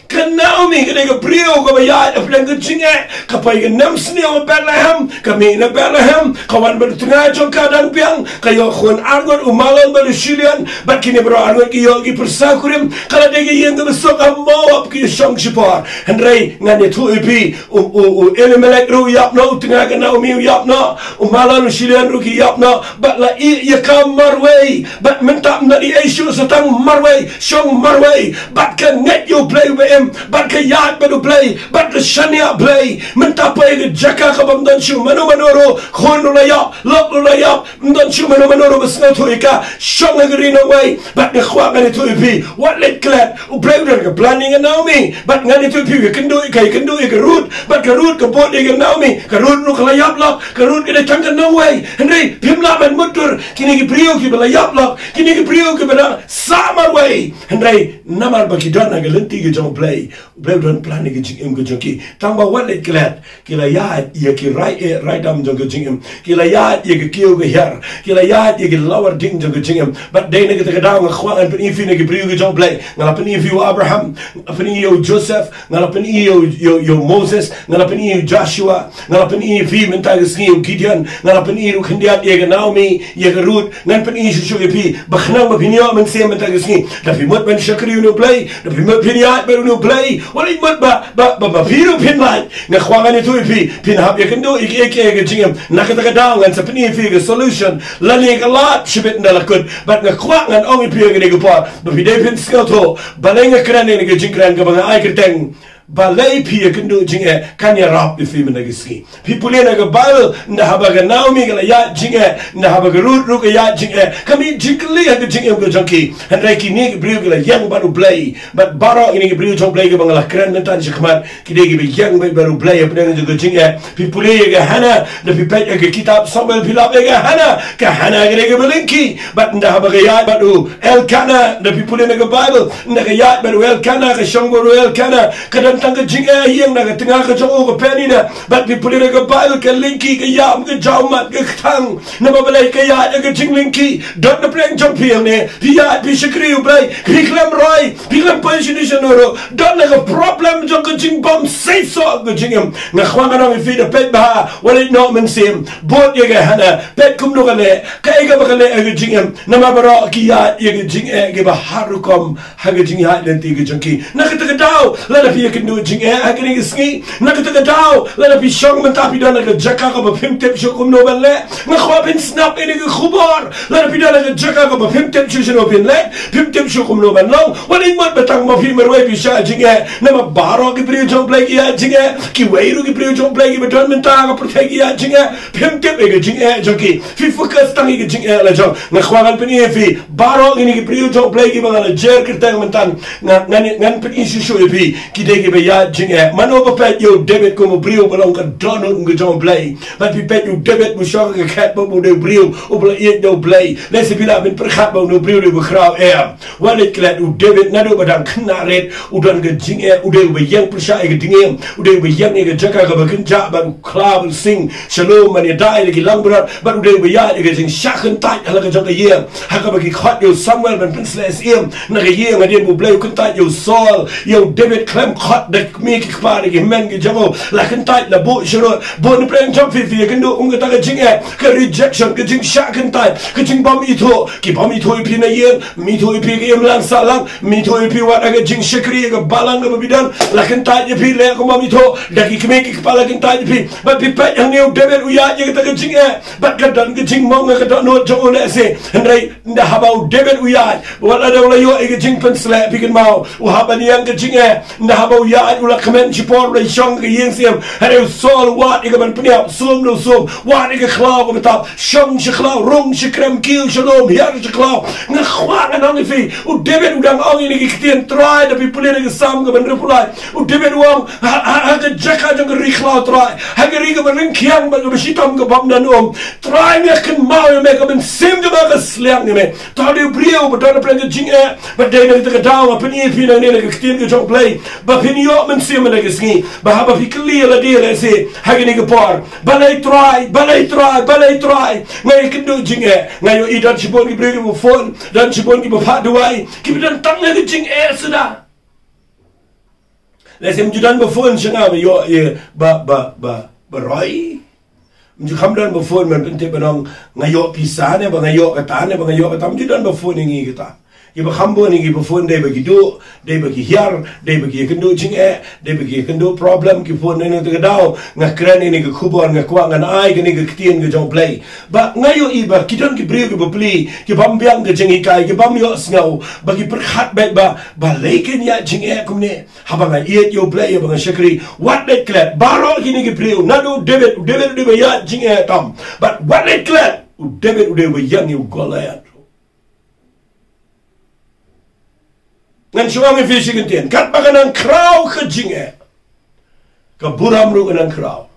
ka Naomi ka dei ka briew kaba ïaid hapdeng ka jingeh, ka poi ka nemsniew ha Bethlehem, ka mih na Bethlehem, ka wan bad u tnga jong ka dang biang, ka ïoh khun arngut, u mahlon bad u shilian, bad kine baroh arngut ki ïoh ki pyrsa kurim. Ka la dei ka ïing kaba suk ha Moab, ki shong shipor. Hynrei ngan ïathuh ïa phi, u, u, u Elimelek ruh u ïap noh, u tnga ka Naomi u ïap noh, u mahlon u shilian ruh ki ïap noh, bad la ïeh ïa ka marwei. Bad mynta ym don ei ei shuh, sa tang marwei, shong marwei. Bad ka ngeit ïa U Blei uba im, bad ka ïaid bad U Blei, bad ka shaniah Blei. Mynta poi ka jaka ka bym don shuh mano mano ruh, khun ruh la ïap, lok ruh la ïap, ym don shuh mano mano ruh ba sngewthuh ïa ka, shong ha ka ri nongwei. Bad nga kwah ngan ïathuh ïa phi, wat leit klet, U Blei u don ka plan ïa ka Naomi. Bad ngan ïathuh ïa phi, ïakynduh ïa ka, ïakynduh ïa ka Ruth. Bad ka Ruth ka bud ïa ka Naomi, ka Ruth ruh ka la ïap lok, ka Ruth ka dei tang ka nongwei. Hynrei phim lah ban mutdur, kine ki briew kiba la ïap lok, kine ki briew kiba dang sah marwei. Hynrei namar ba ki don ha ka lynti ka jong U Blei, U Blei u don plan ïa ka jingim ka jong ki. Tang ba wat leit klet, ki la ïaid ïa ki rai eh rai dam jong ka jingim. Ki la ïaid ïa ka kiew ka hiar. Ki la ïaid ïa ki lawar ding jong ka jingim. Bad dei na kata ka daw nga kwah ngan pyni ïa phi na ki briew ka jong U Blei. Nga la pyni ïa phi u Abraham, nga la pyni ïa u Joseph, nga la pyni ïa u, ïa u, ïa u Moses, nga la pyni ïa u Joshua, nga la pyni ïa phi mynta ka sngi ïa u Gideon, nga la pyni ruh khyndiat ïa ka Naomi, ïa ka Ruth. Ngan pyni shuh shuh ïa phi, ba khnang ba phin ïoh mynsiem mynta ka sngi. Da phi mut ban shakri ïa une U Blei, da phi mut phin ïaid bad une U Blei, wat leit mut ba, ba, ba, ba phi ruh phin lait. Nga kwah ngan ïathuh ïa phi, phin hap ïakynduh ïa kiei kiei ha ka jingim. Na kata ka daw ngan sa pyni ïa phi ka solution, lane ka lad shibit ynda la kut. Bad nga kwah ngan ong ïa phi ha kane ka por, ba phi dei phin sngewthuh, balei nga kren ïa kane ka jingkren kaba nga ai kyrteng, balei phi ïakynduh jingeh, kan ïarap ïa phi mynta ka sngi. Phi pule na ka Bible, ynda haba ka Naomi ka la ïaid jingeh, ynda haba ka Ruth ruh ka ïaid jingeh, ka mih jingkylli ha ka jingim ka jong ki. Hynrei kine ki briew ki la ïeng bad U Blei, bad baroh kine ki briew jong U Blei kiba nga la kren mynta shakhmat, ki dei kiba ïeng bad, bad U Blei hapdeng jong ka jingeh. Phi pule ïa ka Hannah, da phi peit ha ka kitab Samuel phi lap ïa ka Hannah, ka Hannah ka dei kaba lyngkhi. Bad ynda haba ka ïaid bad u Elkanah, da phi pule na ka Bible, ynda ka ïaid bad u Elkanah, ka shong bad u Elkanah, ka don tang ka jingeh ha ïing, na ka tnga ka jong u ka Peninnah. Bad phi pule na ka Bible, ka lyngkhi, ka ïam, ka jawmat, ka kthang. Namar balei? Ka ïaid ha ka jinglyngkhi. Don na pdeng jong phi hangne, phi ïaid phi shakri U Blei, phi khlem roi, phi khlem poi shane shane ruh, don na ka problem jong ka jingbym seisoh ka jingim. Nga kwah ngan ong ïa phi, da peit bha, wat leit noh mynsiem. Bud ïa ka Hannah, peit kumno ka leh, kaei kaba ka leh ha ka jingim. Namar baroh ki ïaid ïa ka jingeh kiba har rukom ha ka jingïaid lynti ka jong ki. Na kata ka daw, lada phi ïakynduh jingeh ha kane ka sngi, na kata ka daw, lada phi shong mynta phi don ha ka jaka kaba phim tip shuh kumno ban leh, nga kwah phin sngap ïa kane ka khubor. Lada phi don ha ka jaka kaba phim tip shuh shano phin leit, phim tip shuh kumno ban long, wat leit mut ba tang ma phi marwei phi shah jingeh. Namar baroh ki briew jong U Blei ki ïaid jingeh, kiwei ruh ki briew jong U Blei kiba don mynta ha ka pyrthei ki ïaid jingeh. Phim tip ïa ka jingeh jong ki, phi focus tang ïa ka jingeh la jong. Nga kwah ngan pyni ïa phi, baroh kine ki briew jong U Blei kiba nga la jer kyrteng mynta, nga, ngan, ngan pyni shuh shuh ïa phi, ki dei kiba ïaid jingeh. Mano ba peit ïa u David kum u briew ba long ka dohnud ka jong U Blei? Bad phi peit ïa u David ba u shong ha ka khet ba u dei u briew uba la ïeit da U Blei. Lehse phi lah ban pyrkhat ba une u briew u dei uba khraw, em. Wat leit klet, u David naduh ba dang khynnah rit u don ka jingeh, u dei uba ïeng pyrshah ïa ka dngiem, u dei uba ïeng ïa ka jaka kaba kynjah, bad u khla bad u sing shalom, ban ïada ïa la ki langbrot, bad u dei uba ïaid ïa ka jingshah kyntait ha la ka jong ka ïing, ha kaba ki khot ïa u Samuel ban pynsleh syiem na ka ïing hadien ba U Blei u kyntait ïa u Saul. Ïa u David khlem khot da kmie ki kpa, da ki hynmen ki jong u, la kyntait, la buh sharud. Bun na pdeng jong phi, phi ïakynduh kum kata ka jingeh, ka rejection, ka jingshah kyntait, ka jingbym ithuh. Ki bym ithuh ïa phi na ïing, ym ithuh ïa phi ha ka imlang sahlang, ym ithuh ïa phi wat ha ka jingshakri ha ka balang kaba phi don, la kyntait ïa phi, leh kum bym ithuh. Da ki kmie ki kpa la kyntait ïa phi. Bad phi peit hangne, u David u ïaid ïa kata ka jingeh, bad ka don ka jingmong ha ka dohnud jong u lehse. Hynrei ynda haba u David u ïaid, wat lada u la ïoh ïa ka jingpynsleh, phi kynmaw, u hap ban ïeng ka jingeh. Ynda haba u Ïa u la kmen shipor, u la shong ka ïing syiem. Hynrei u Saul u wad ïa ka ban pynïap, sum da u sum, wad ïa ka khlaw kaba tap, shong sha khlaw, rung sha krem, kiew sha lum, hiar sha khlaw. Nga kwah ngan ong ïa phi, u David u dang ong ïa kine ki ktien, Trai, da phi pule ïa ka Salm kaba hynriewphew lai. U David u ong, ha, ha, ha ka jaka jong ka ri khlaw Trai, ha ka ri kaba ryngkiang bad kaba shitom kaba ym don um. Trai, nga kynmaw ïa me, ka mynsiem jong nga ka sliang ïa me. To dei u briew ba don hapdeng ka jingeh, ba dei na kata ka daw nga pyni ïa phi nangne na ka ktien ka jong U Blei, ba phin ïoh mynsiem na ka sngi, ba haba phi kylli ïa lade lehse ha kane ka por, balei Trai, balei Trai, balei Trai, nga ïakynduh jingeh. Nga ïohi don shibun ki briew kiba phone, don shibun kiba phah duwai, kiba don tang na ka jingeh suda. Lehse ym ju don ba phone sha nga ba ïoh ïa ba, ba, ba, ba roi. Ym ju kham don ba phone ban pyntip ban ong nga ïoh pisa ne ba nga ïoh kata ne ba nga ïoh kata, ym ju don ba phone ïa ngi kata. Kiba kham bun ïa ngi ba phone dei ba ki duh, dei ba ki hiar, dei ba ki ïakynduh jingeh, dei ba ki ïakynduh problem, ki phone. Na kata ka daw nga kren ïa kane ka khubor, nga kwah ngan ai kane ka ktien ka jong U Blei. Ba nga ïohi ba ki don ki briew kiba plie, ki bym biang ka jinghikai, ki bym ïohsngew, ba ki pyrkhat beit ba, balei kin ïaid jingeh kumne. Haba nga ïeit ïa U Blei, haba nga shakri, wat leit klet. Baroh kine ki briew, naduh u David, u David u dei ba ïaid jingeh tam, bad wat leit klet, u David u dei ba ïeng ïa u Goliath. Ngan shu ong ïa phi shi kyntien, katba ka nang khraw ka jingeh, ka burom ruh ka nang khraw.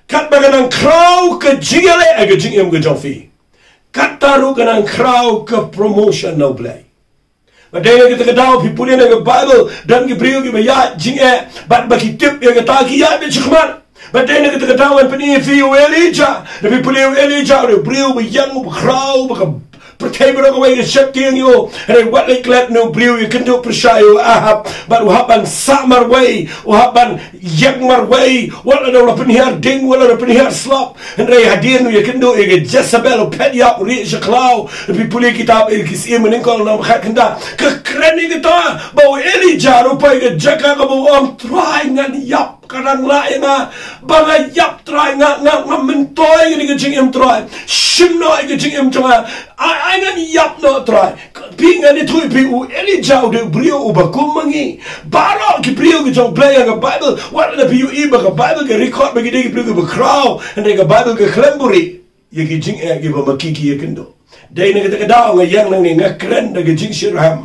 Katba ka nang khraw ka jingeh leh ha ka jingim ka jong phi, kata ruh ka nang khraw ka promotion na U Blei. Ba dei na kata ka daw phi pule na ka Bible, don ki briew kiba ïaid jingeh, bad ba ki tip ïa kata ki ïaid beit shakhmat. Ba dei na kata ka daw ngan pyni ïa phi u Elijah, da phi pule u Elijah, u dei u briew ba ïeng, uba khraw, ba ka pyrthei baroh kawei ka sheptieng ïa u. Hynrei wat leit klet, une u briew u ïakynduh pyrshah ïa u Ahab, bad u hap ban sah marwei, u hap ban ïeng marwei, wat la da u la pynhiar ding, wat la da u la pynhiar slap. Hynrei hadien u ïakynduh ïa ka Jezebel, u phet ïap, u rieh sha khlaw. Phi pule kitab Ki Syiem Nyngkong, nang ba khat kynta. Ka kren ïa kata ba u Elijah ruh u poi ka jaka kaba u ong, Trai, ngan ïap, ka dang lah ïa nga ba nga ïap, Trai, nga, nga, nga myntoi ïa kane ka jingim, Trai. Shim noh ïa ka jingim jong nga. Ai, ai ngan ïap noh, Trai. Phi, ngan ïathuh ïa phi, u Elijah u dei u briew uba kum ma ngi. Baroh ki briew ki jong U Blei ha ka Bible, wat la phi ïohi ba ka Bible ka record ba ki dei ki briew kiba khraw, hynrei ka Bible ka khlem buhrieh ïa ki jingeh kiba ma ki ki ïakynduh. Dei na kata ka daw nga ïeng nangne, nga kren da ka jingshitrhem,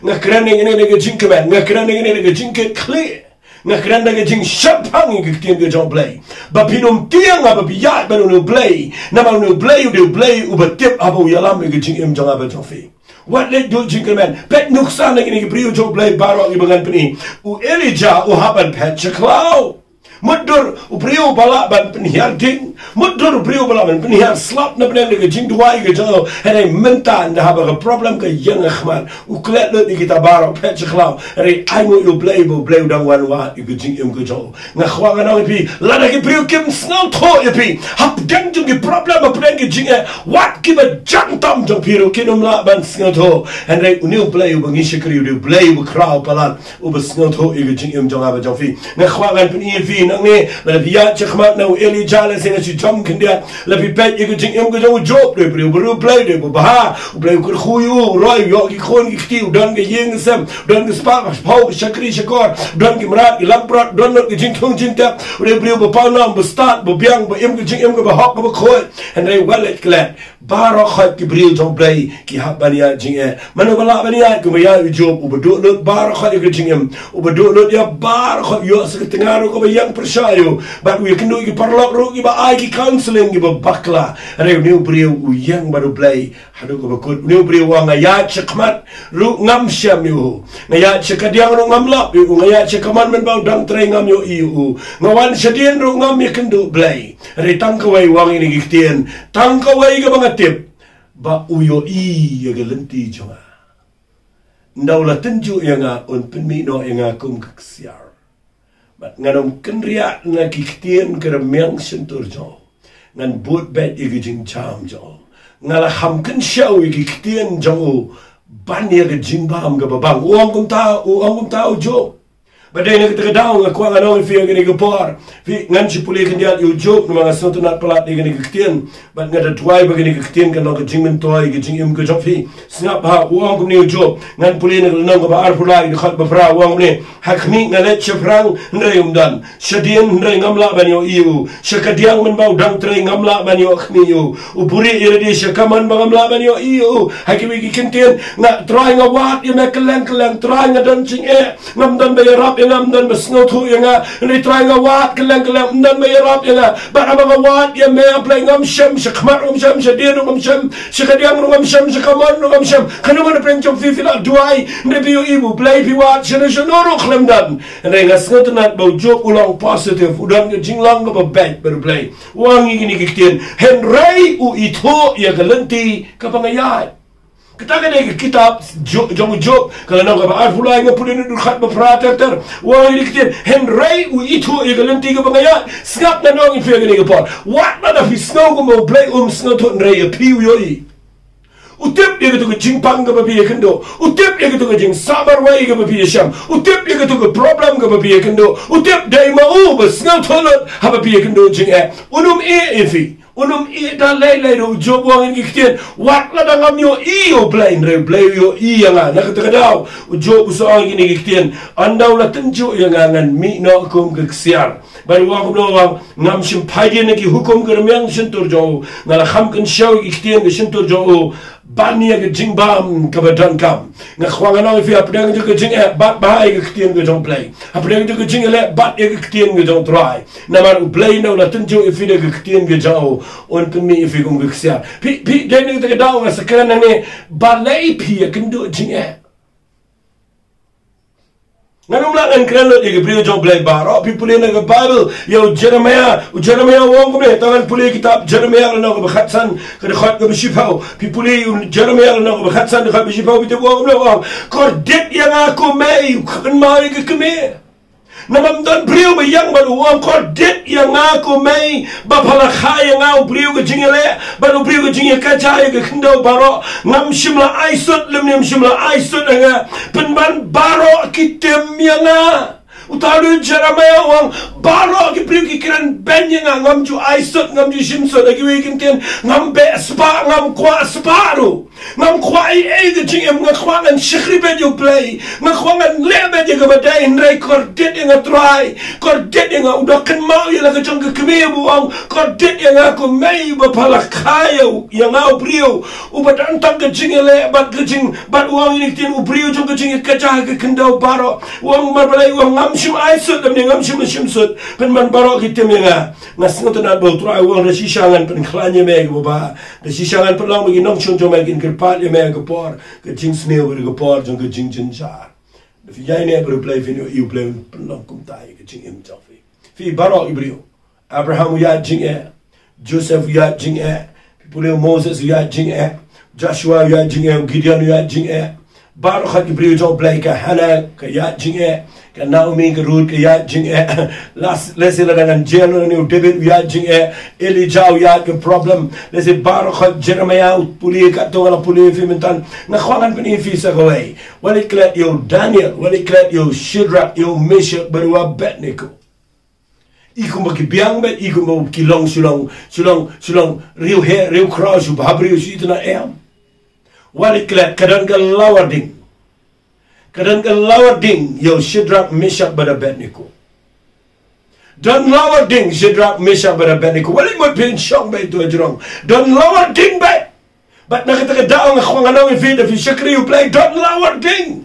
nga kren nangne da ka jingkmen, nga kren nangne da ka jingkitkhlieh, nga kren da ka jingshemphang ïa ka ktien ka jong U Blei. Ba phin ym tieng haba phi ïaid bad une U Blei, namar une U Blei u dei U Blei uba tip haba u ïalam ïa ka jingim jong nga bad jong phi. Wat leit duh jingkyrmen. Peit nuksa na kine ki briew jong U Blei baroh kiba ngan pyni. U Elijah u hap ban phet sha khlaw. Mutdur u briew ba lah ban pynhiar ding, mutdur u briew ba lah ban pynhiar slap na pdeng da ka jingduwai ka jong u. Hynrei mynta ynda haba ka problem ka ïeng ha khmat, u klet lut ïa kita baroh, phet sha khlaw. Hynrei ainguh ïa U Blei ba U Blei u dang wan wad ïa ka jingim ka jong u. Nga kwah ngan ong ïa phi, lada ki briew kim sngewthuh ïa phi hapdeng jong ki problem, hapdeng ki jingeh, wat kiba jam tam jong phi ruh kin ym lah ban sngewthuh. Hynrei une U Blei uba ngi shakri u dei U Blei uba khraw palat, uba sngewthuh ïa ka jingim jong nga bad jong phi. Nga kwah ngan pyni ïa phi nangne, lada phi ïaid shakhmat na u Elijah, lehse nga shu jam khyndiat. Lada phi peit ïa ka jingim ka jong u Job, u dei u briew uba riewblei, u dei uba bha, U Blei u kyrkhu ïa u, u roi, u ïoh ki khun ki kti, u don ka ïing ka sem, u don ka spah ka phew, ka shakri shakor, u don ki mrad ki langbrot, u don lut ka jingthung jingtep, u dei u briew uba pawnam, uba stad, uba biang, uba im ka jingim kaba hok kaba khuid. Hynrei wat leit klet, baroh khoit ki briew jong U Blei ki hap ban ïaid jingeh. Mano ba lah ban ïaid? Kumba ïaid u Job, uba duh lut baroh khoit ïa ka jingim, uba duh lut ïa baroh khoit, ïoh sa ka tnga ruh kaba ïeng pyrshah ïa u. Bad u ïakynduh ïa ki paralok ruh kiba ai ki counselling kiba bakla. Hynrei une u briew u ïeng bad U Blei haduh kaba kut. Une u briew u ong, nga ïaid shakhmat ruh ngam shem ïa u, nga ïaid sha kadiang ruh ngam lap ïa u, nga ïaid sha kamon mynba u dang trei ngam ïohi ïa u, nga wan shadien ruh ngam ïakynduh Blei. Hynrei tang kawei u ong ïa kine ki ktien, tang kawei kaba nga tip, ba u ïohi ïa ka lynti jong nga. Ynda u la tynjuh ïa nga, un pynmih noh ïa nga kum ka ksiar. Bad ngan ym kynriah na ki ktien ka rmiang shyntur jong u. Ngan bud beit ïa ki jingjam jong u. Nga la kham kynshew ïa ki ktien jong u ban ïa ka jingbam kaba bang. U ong kumta, u ong kumta u Job. Bad dei na kata ka daw nga kwah ngan ong ïa phi ha kane ka por. Phi, ngan shu pule khyndiat ïa u Job namar nga sngewtynnat palat ïa kane ka ktien. Bad nga da duwai ba kane ka ktien kan long ka jingmyntoi ka jingim ka jong phi. Sngap bha, u ong kumne u Job. Ngan pule na ka lynnong kaba arphew lai, dkhot ba phra, u ong kumne: Ha khmih nga leit shaphrang, hynrei um don. Shadien, hynrei ngam lah ban ïohi ïa u. Sha kadiang, mynba u dang trei, ngam lah ban ïoh khmih ïa u. U buhrieh ïalade sha kamon ba ngam lah ban ïohi ïa u. Ha kiwei ki kyntien, nga, Trai, nga wad ïa me kylleng kylleng. Trai, nga don jingeh. Ngam don ba ïarap ïa nga, ngam don ba sngewthuh ïa nga. Hynrei Trai, nga wad kylleng kylleng, ym don ba ïarap ïa nga. Bad haba nga wad ïa me, A Blei, ngam shem, sha khmat ruh ngam shem, shadien ruh ngam shem, sha kadiang ruh ngam shem, sha kamon ruh ngam shem. Kano kano pyrshah jong phi, phi la duwai, hynrei phi ïohi ba U Blei, phi wad shano shano ruh khlem don. Hynrei nga sngewtynnat ba u Job u long positive, u don ka jinglong kaba beit bad U Blei. U ong ïa kine ki ktien: Hynrei u ithuh ïa ka lynti kaba nga ïaid. Kata ka dei ka kitab Jo-, jong u Job, ka lynnong kaba arphew lai, nga pule na dkhot ba phra ter ter. U ong ïa kine ki ktien: Hynrei u ithuh ïa ka lynti kaba nga ïaid. Sngap, ngan ong ïa phi ha kane ka por. Wat lada phi sngew kumba U Blei um sngewthuh, hynrei ïa phi u ïohi. U tip ïa kato ka jingpang kaba phi ïakynduh. U tip ïa kato ka jingsabar wei kaba phi ïashem. U tip ïa kato ka problem kaba phi ïakynduh. U tip dei ma u ba sngewthuh lut haba phi ïakynduh jingeh. Un ym ïeh ïa phi. Un ym ïeh da lei lei ruh. U Job u ong ïa kine ki ktien: Wat lada ngam ïohi ïa U Blei, hynrei U Blei u ïohi ïa nga. Na kata ka daw u Job u sa ong ïa kine ki ktien: Ynda u la tynjuh ïa nga, ngan mih noh kum ka ksiar. Bad u ong kumno, u ong: Ngam shym phai dien na ki hukum ka rmiang shyntur jong u. Nga la kham kynshew ïa ki ktien ka shyntur jong u ban ïa ka jingbam kaba donkam. Nga kwah ngan ong ïa phi, hapdeng jong ka jingeh, bat bha ïa ka ktien ka jong U Blei. Hapdeng jong ka jingeh, bat ïa ka ktien ka jong U Trai. Namar U Blei, ynda u la tynjuh ïa phi da ka ktien ka jong u, un pynmih ïa phi kum ka ksiar. Phi, phi, dei na kata ka daw nga sa kren hangne, balei phi ïakynduh jingeh? Ngan ym lah ngan kren lut ïa ki briew jong U Blei baroh. Phi pule na ka Baibl ïa u Jeremiah. U Jeremiah u ong kumne, to ngan pule kitab Jeremiah lynnong kaba khatsan, ka dkhot kaba shiphew. Phi pule ïa u Jeremiah lynnong kaba khatsan, dkhot ba shiphew, phi tip u ong kumne, u ong: Kordit ïa nga, ko mei, kynmaw ïa ka kmie. Namar ym don briew ba ïeng bad u ong: Kordit ïa nga, ko mei, ba pha la kha ïa nga, u briew ka jingïaleh bad u briew ka jingïakajia ïa ka khyndew baroh. Ngam shym la ai sut, lymne ym shym la ai sut ïa nga. Pynban baroh ki tim ïa nga. Uta u Jeremiah u ong: Baroh ki briew ki kren beiñ ïa nga. Ngam ju ai sut, ngam ju shim sut. Ha kiwei ki ktien, ngam beh spah, ngam kwah spah ruh. Ngam kwah ei ei ka jingim, nga kwah ngan shakri beit ïa U Blei, nga kwah ngan leh beit ïa kaba dei, hynrei kordit ïa nga Trai, kordit ïa nga. U da kynmaw ïa la ka jong ka kmie ba u ong: Kordit ïa nga, ko mei, ba pha la kha ïa u, ïa nga, u briew uba don tang ka jingïaleh bad ka jing, bad u ong ïa kine ki ktien, u briew jong ka jingïakajia ha ka khyndew baroh. U ong, namar balei? U ong: Ngam shym ai sut, lymne ngam shym shim sut. Pynban baroh ki tim ïa nga. Nga sngewtynnat ba U Trai u ong: Da shisha ngan pynkhlaiñ ïa me, ko baba. Da shisha ngan pynlong ba ki nongshun jong me kin kyrpad ïa me ha ka por ka jingsniew bad ha ka por jong ka jingjynjar. Da phi ïaineh bad U Blei, phin ïohi U Blei un pynlong kumta ïa ka jingim jong phi. Phi, baroh ki briew. Abraham u ïaid jingeh. Joseph u ïaid jingeh. Phi pule, u Moses u ïaid jingeh. Joshua u ïaid jingeh. U Gideon u ïaid jingeh. Baroh ki briew jong U Blei, ka Hannah ka ïaid jingeh. Ka Naomi, ka Ruth ka ïaid jingeh. Las, lehse la dang yn jail, une u David u ïaid jingeh. Elijah u ïaid ka problem. Lehse baroh, Jeremiah, u pule, katto nga la pule, phi mynta. Nga kwah ngan pyni ïa phi sa kawei. Wat leit klet ïa u Daniel, wat leit klet ïa u Shadrach, ïa u Meshach bad u Abednego. I kumba ki biang beit, i kumba ki long shu long, shu long, shu long riewheh riewkhraw, shu bhabriew, shu itynnad, em. Wat leit klet, ka don ka lawar ding. Ka don ka lawar ding ïa u Shadrach, Meshach bad Abednego. Don lawar ding Shadrach, Meshach bad Abednego. Wat leit mut phin shong beit tu ha jrong. Don lawar ding beit. Bad na kata ka daw nga kwah ngan ong ïa phi, da phi shakri U Blei, don lawar ding.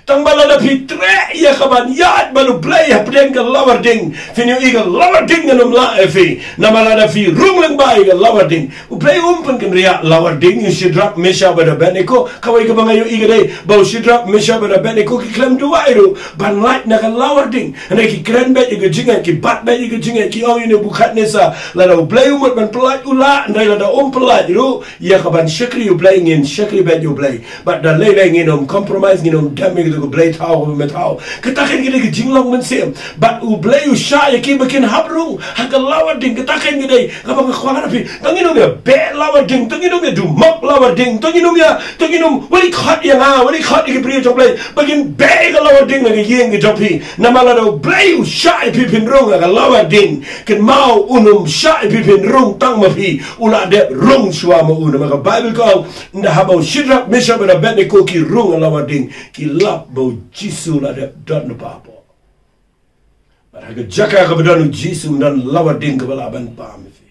Tang ba lada phi treh ïa ka ban ïaid bad U Blei hapdeng ka lawar ding, phin ïohi ka lawar ding kan ym lah ïa phi. Namar lada phi rung lyngba ïa ka lawar ding, U Blei um pynkynriah. Lawar ding ïa u Shadrach, Meshach bad Abednego. Kawei kaba nga ïohi ka dei ba u Shadrach, Meshach bad Abednego ki khlem duwai ruh ban lait na ka lawar ding. Hynrei ki kren beit ïa ka jingngeit, ki bat beit ïa ka jingngeit, ki ong ïa u Nebukadnesar, lada U Blei u mut ban pyllait, u lah, hynrei lada um pyllait ruh, ïa ka ban shakri U Blei ngin shakri beit ïa U Blei. Bad da lei lei ngin ym compromise, ngin ym dem ïa ka U Blei thaw, u Blei thaw. Kata kein ka dei ka jinglong mynsiem. Bad u Blei u shah ïa ki ba kin hap rung ha ka lawar ding. Kata kein ka dei kaba nga kwah ngan ong ïa phi. To ngin ym ïa beh lawar ding, to ngin ym ïa dumok lawar ding, to ngin ym ïa, to ngin ym, wat ïa khot ïa nga, wat ïa khot ïa ki briew jong u Blei ba kin beh ïa ka lawar ding na ka ïing ka jong phi. Namar lada u Blei u shah ïa phi phin rung ha ka lawar ding, kynmaw un ym shah ïa phi phin rung tang ma phi. U la dep rung shuwa ma u. Namar ka Baibl ka ong, ynda haba u Shadrak, Meshak bad Abednego ki rung ha lawar ding, ki lap ba u Jisu la dep don na bapor. Bad ha ka jaka kaba don u Jisu, ym don lawar ding kaba lah ban bam ïa phi.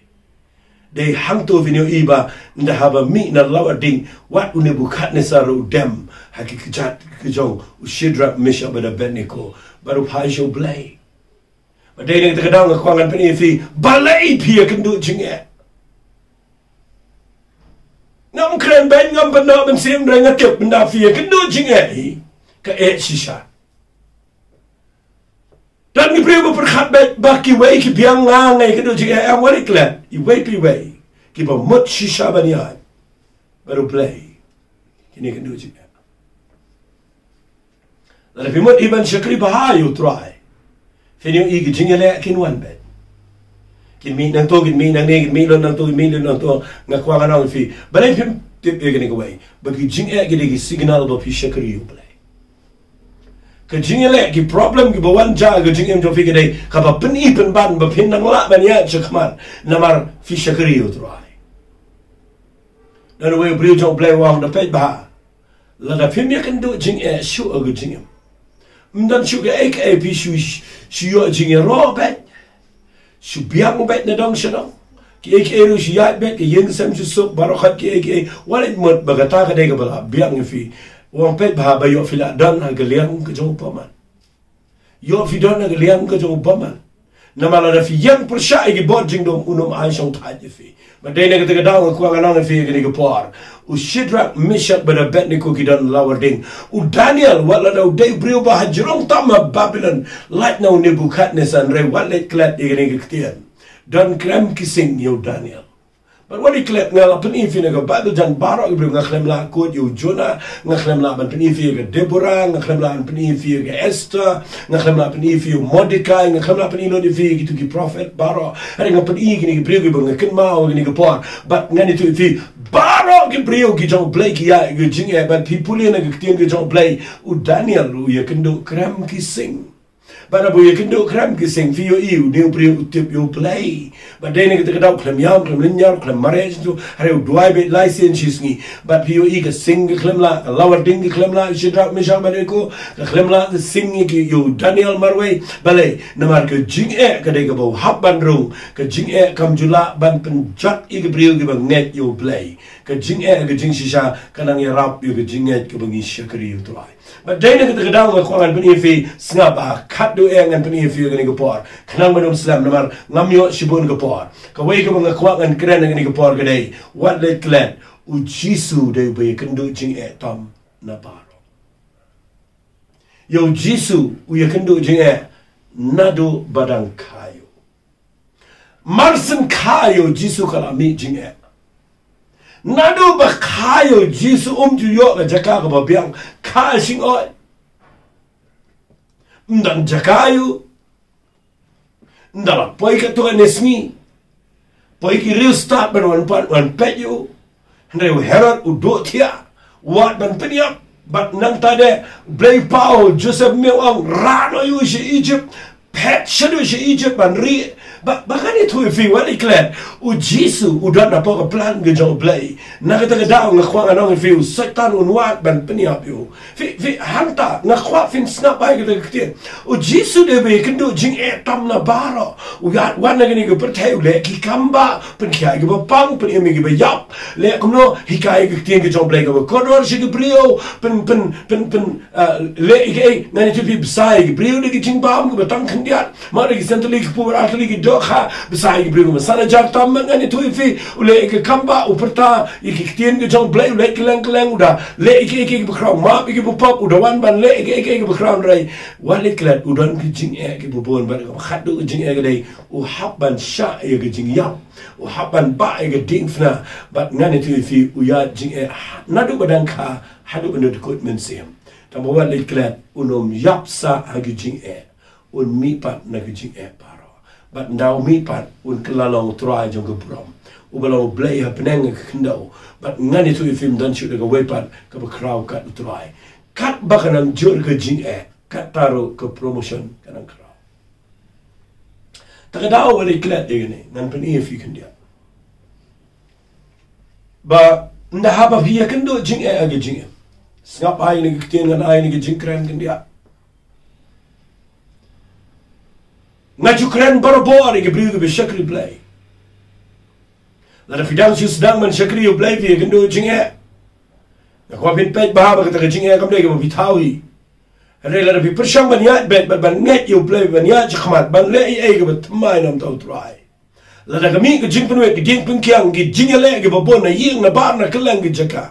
Dei hangto phin ïohi ba ynda haba mih na lawar ding, wat u Nebukadnesar u dem ha ki kjat ki jong u Shadrak, Meshak bad Abednego, bad u phai sha u Blei. Bad dei na kata ka daw nga kwah ngan pyni ïa phi, balei phi ïakynduh jingeh. Ngam kren beiñ, ngam pynnoh mynsiem, hynrei nga tip ynda phi ïakynduh jingeh hi, ka eh shisha. Don ki briew ba pyrkhat beit ba kiwei ki biang, nga nga ïakynduh jingeh, em, wat ïa klet, iwei pa iwei kiba mut shisha ban ïaid bad u Blei, kin ïakynduh jingeh. Lada phi mut hi ban shakri bha ïa u Trai, phin ïohi ki jingïaleh kin wan beit. Kin mih nangto, kin mih nangne, kin mih lut nangto, kin mih lut nangto. Nga kwah ngan ong ïa phi, balei phim tip ïa kane kawei, ba ki jingeh ki dei ki signal ba phi shakri ïa u Blei. Ka jingïaleh, ki problem kiba wan jia ka jingim jong phi ka dei kaba pyni pynban ba phin nang lah ban ïaid shakhmat namar phi shakri ïa u Trai. Don uwei u briew jong u Blei u ong, da peit bha, lada phim ïakynduh jingeh shuh ha ka jingim, ym don shuh kaei kaei, phi shu, shu ïoh jingïaroh beit, shu biang beit na dong sha dong. Kiei kiei ruh shu ïaid beit, ka ïing ka sem shu suk, baroh khoit kiei kiei. Wat leit mut ba kata ka dei kaba lah biang ïa phi. U ong, peit bha, ba ïoh phi lah don ha ka liang ka jong u bymman. Ïoh phi don ha ka liang ka jong u bymman. Namar lada phi ïeng pyrshah ïa ki bor jingdum, un ym ai shongthait ïa phi. Bad dei na kata ka daw nga kwah ngan ong ïa phi ha kane ka por, u Shadrak, Meshak bad Abednego ki don lawar ding. U Daniel, wat lada u dei u briew ba hajrong tam ha Babilon, lait na u Nebukadnesar, hynrei wat leit klet ïa kane ka ktien. Don krem ki sing ïa u Daniel. Bad wat leit klet, nga la pyni ïa phi na ka Baibl jan baroh ki briew, nga khlem lah kut ïa u Jonah, nga khlem lah ban pyni ïa phi ïa ka Deborah, nga khlem lah ban pyni ïa phi ïa ka Esther, nga khlem lah pyni ïa phi ïa u Mordekai, nga khlem lah pyni lut ïa phi ïa kitu ki prophet baroh. Hynrei nga pyni ïa kine ki briew kiba nga kynmaw ha kane ka por. Bad ngan ïathuh ïa phi, baroh ki briew ki jong u Blei ki ïaid ha ka jingeh, bad phi pule na ka ktien ka jong u Blei, u Daniel u ïakynduh krem ki sing. Bad haba u ïakynduh krem ki sing, phi ïohi, une u briew u tip ïa u Blei. Bad dei na kata ka daw khlem ïam, khlem lynñiar, khlem mareh, hynrei u duwai beit lai sien shi sngi. Bad phi ïohi, ka sing ka khlem lah, ka lawar ding ka khlem lah, Shadrak, Meshak bad Abednego, ka khlem lah ka sing ïa ki, ïa u Daniel marwei. Balei? Namar ka jingeh ka dei kaba u hap ban rung. Ka jingeh kam ju lah ban pynjot ïa ki briew kiba ngeit ïa u Blei. Ka jingeh, ka jingshisha ka nang ïarap ïa ka jingngeit kaba ngi shakri ïa u Trai. Bad dei na kata ka daw nga kwah ngan pyni ïa phi, sngap, ah, khatduh eh ngan pyni ïa phi ha kane ka por. Khnang ban ym slem namar ngam ïoh shibun ka por. Kawei kaba nga kwah ngan kren ha kane ka por ka dei, wat leit klet, u Jisu dei uba ïakynduh jingeh tam na baroh. Ïa u Jisu u ïakynduh jingeh naduh ba dang kha ïa u. Mar shen kha ïa u Jisu ka la mih jingeh. Naduh ba kha ïa u Jisu um ju ïoh ka jaka kaba biang, kha shingoh. Ym don jaka ïa u. Ynda la poi katto katne sngi, poi ki riewstad ban wan pat, wan peit ïa u. Hynrei u Herod u duh thiah, wad ban pynïap. Bad nangta de, Blei paw, Joseph Smith u ong, rah noh ïa u sha Egypt, phet shaduh sha Egypt ban rieh. Ba, ba ngan ïathuh ïa phi, wat leit klet, u Jisu u don hapoh ka plan ka jong u Blei. Na kata ka daw nga kwah ngan ong ïa phi, u Soitan un wad ban pynïap ïa u. Phi, phi, hangta nga kwah phin sngap bha ïa kata ka ktien. U Jisu dei ba ïakynduh jingeh tam na baroh. U ïaid wan na kane ka pyrthei, u leh ki kam bah, pynkhia ïa kiba pang, pynim ïa kiba ïap. Leh kumno? Hikai ïa ka ktien ka jong u Blei kaba kordor sha ki briew. Pyn, pyn, pyn, pyn, ah, leh ïa kiei, ngan ïathuh ïa phi, bsa ïa ki briew da ki jingbam kiba tang khyndiat. Mad da ki syntylli, ki kpu bad artylli, ki dohkha, bsa ïa ki briew kiba san hajar tam. Ngan ïathuh ïa phi, u leh ïa ki kam bah, u pyrta ïa ki ktien ka jong u Blei, u leh kylleng kylleng, u da leh ïa kiei kiei kiba khraw, map ïa kiba pop, u da wan ban leh ïa kiei kiei kiba khraw. Hynrei wat leit klet, u don ki jingeh kiba bun, bad kaba khatduh ka jingeh ka dei, u hap ban shah ïa ka jingïap, u hap ban bah ïa ka diengphna. Bad ngan ïathuh ïa phi, u ïaid jingeh naduh ba dang kha haduh ba dang kut mynsiem. Tang ba wat leit klet, un ym ïap sah ha ki jingeh. Un mihpat na ki jingeh baroh. Bad ynda u mihpat, un kylla long u Trai jong ka burom, uba long u Blei hapdeng ka khyndew. Bad ngan ïathuh ïa phi, ym don shuh da kawei pat kaba khraw kat u Trai. Katba ka nang jur ka jingeh, katta ruh ka promotion ka nang khraw. Ta ka daw wat leit klet ïa kane, ngan pyni ïa phi khyndiat. Ba ynda haba phi ïakynduh jingeh ha ka jingim, sngap, ai ïa kane ka ktien, ngan ai ïa kane ka jingkren khyndiat. Nga ju kren barabor ïa ki briew kiba shakri Blei. Lada phi dang shu sdang ban shakri ïa u Blei, phi ïakynduh jingeh. Nga kwah phin peit bha ba kata ka jingeh kam dei kaba phi thaw hi. Hynrei lada phi pyrshang ban ïaid beit bad ban ngeit ïa u Blei, ban ïaid shakhmat, ban leh ei ei kaba thymmai na ka bynta u Trai, lada ka mih ka jingpynwit, ka jingpynkhiang, ki jingïaleh kiba bun na ïing na bar na kylleng ki jaka,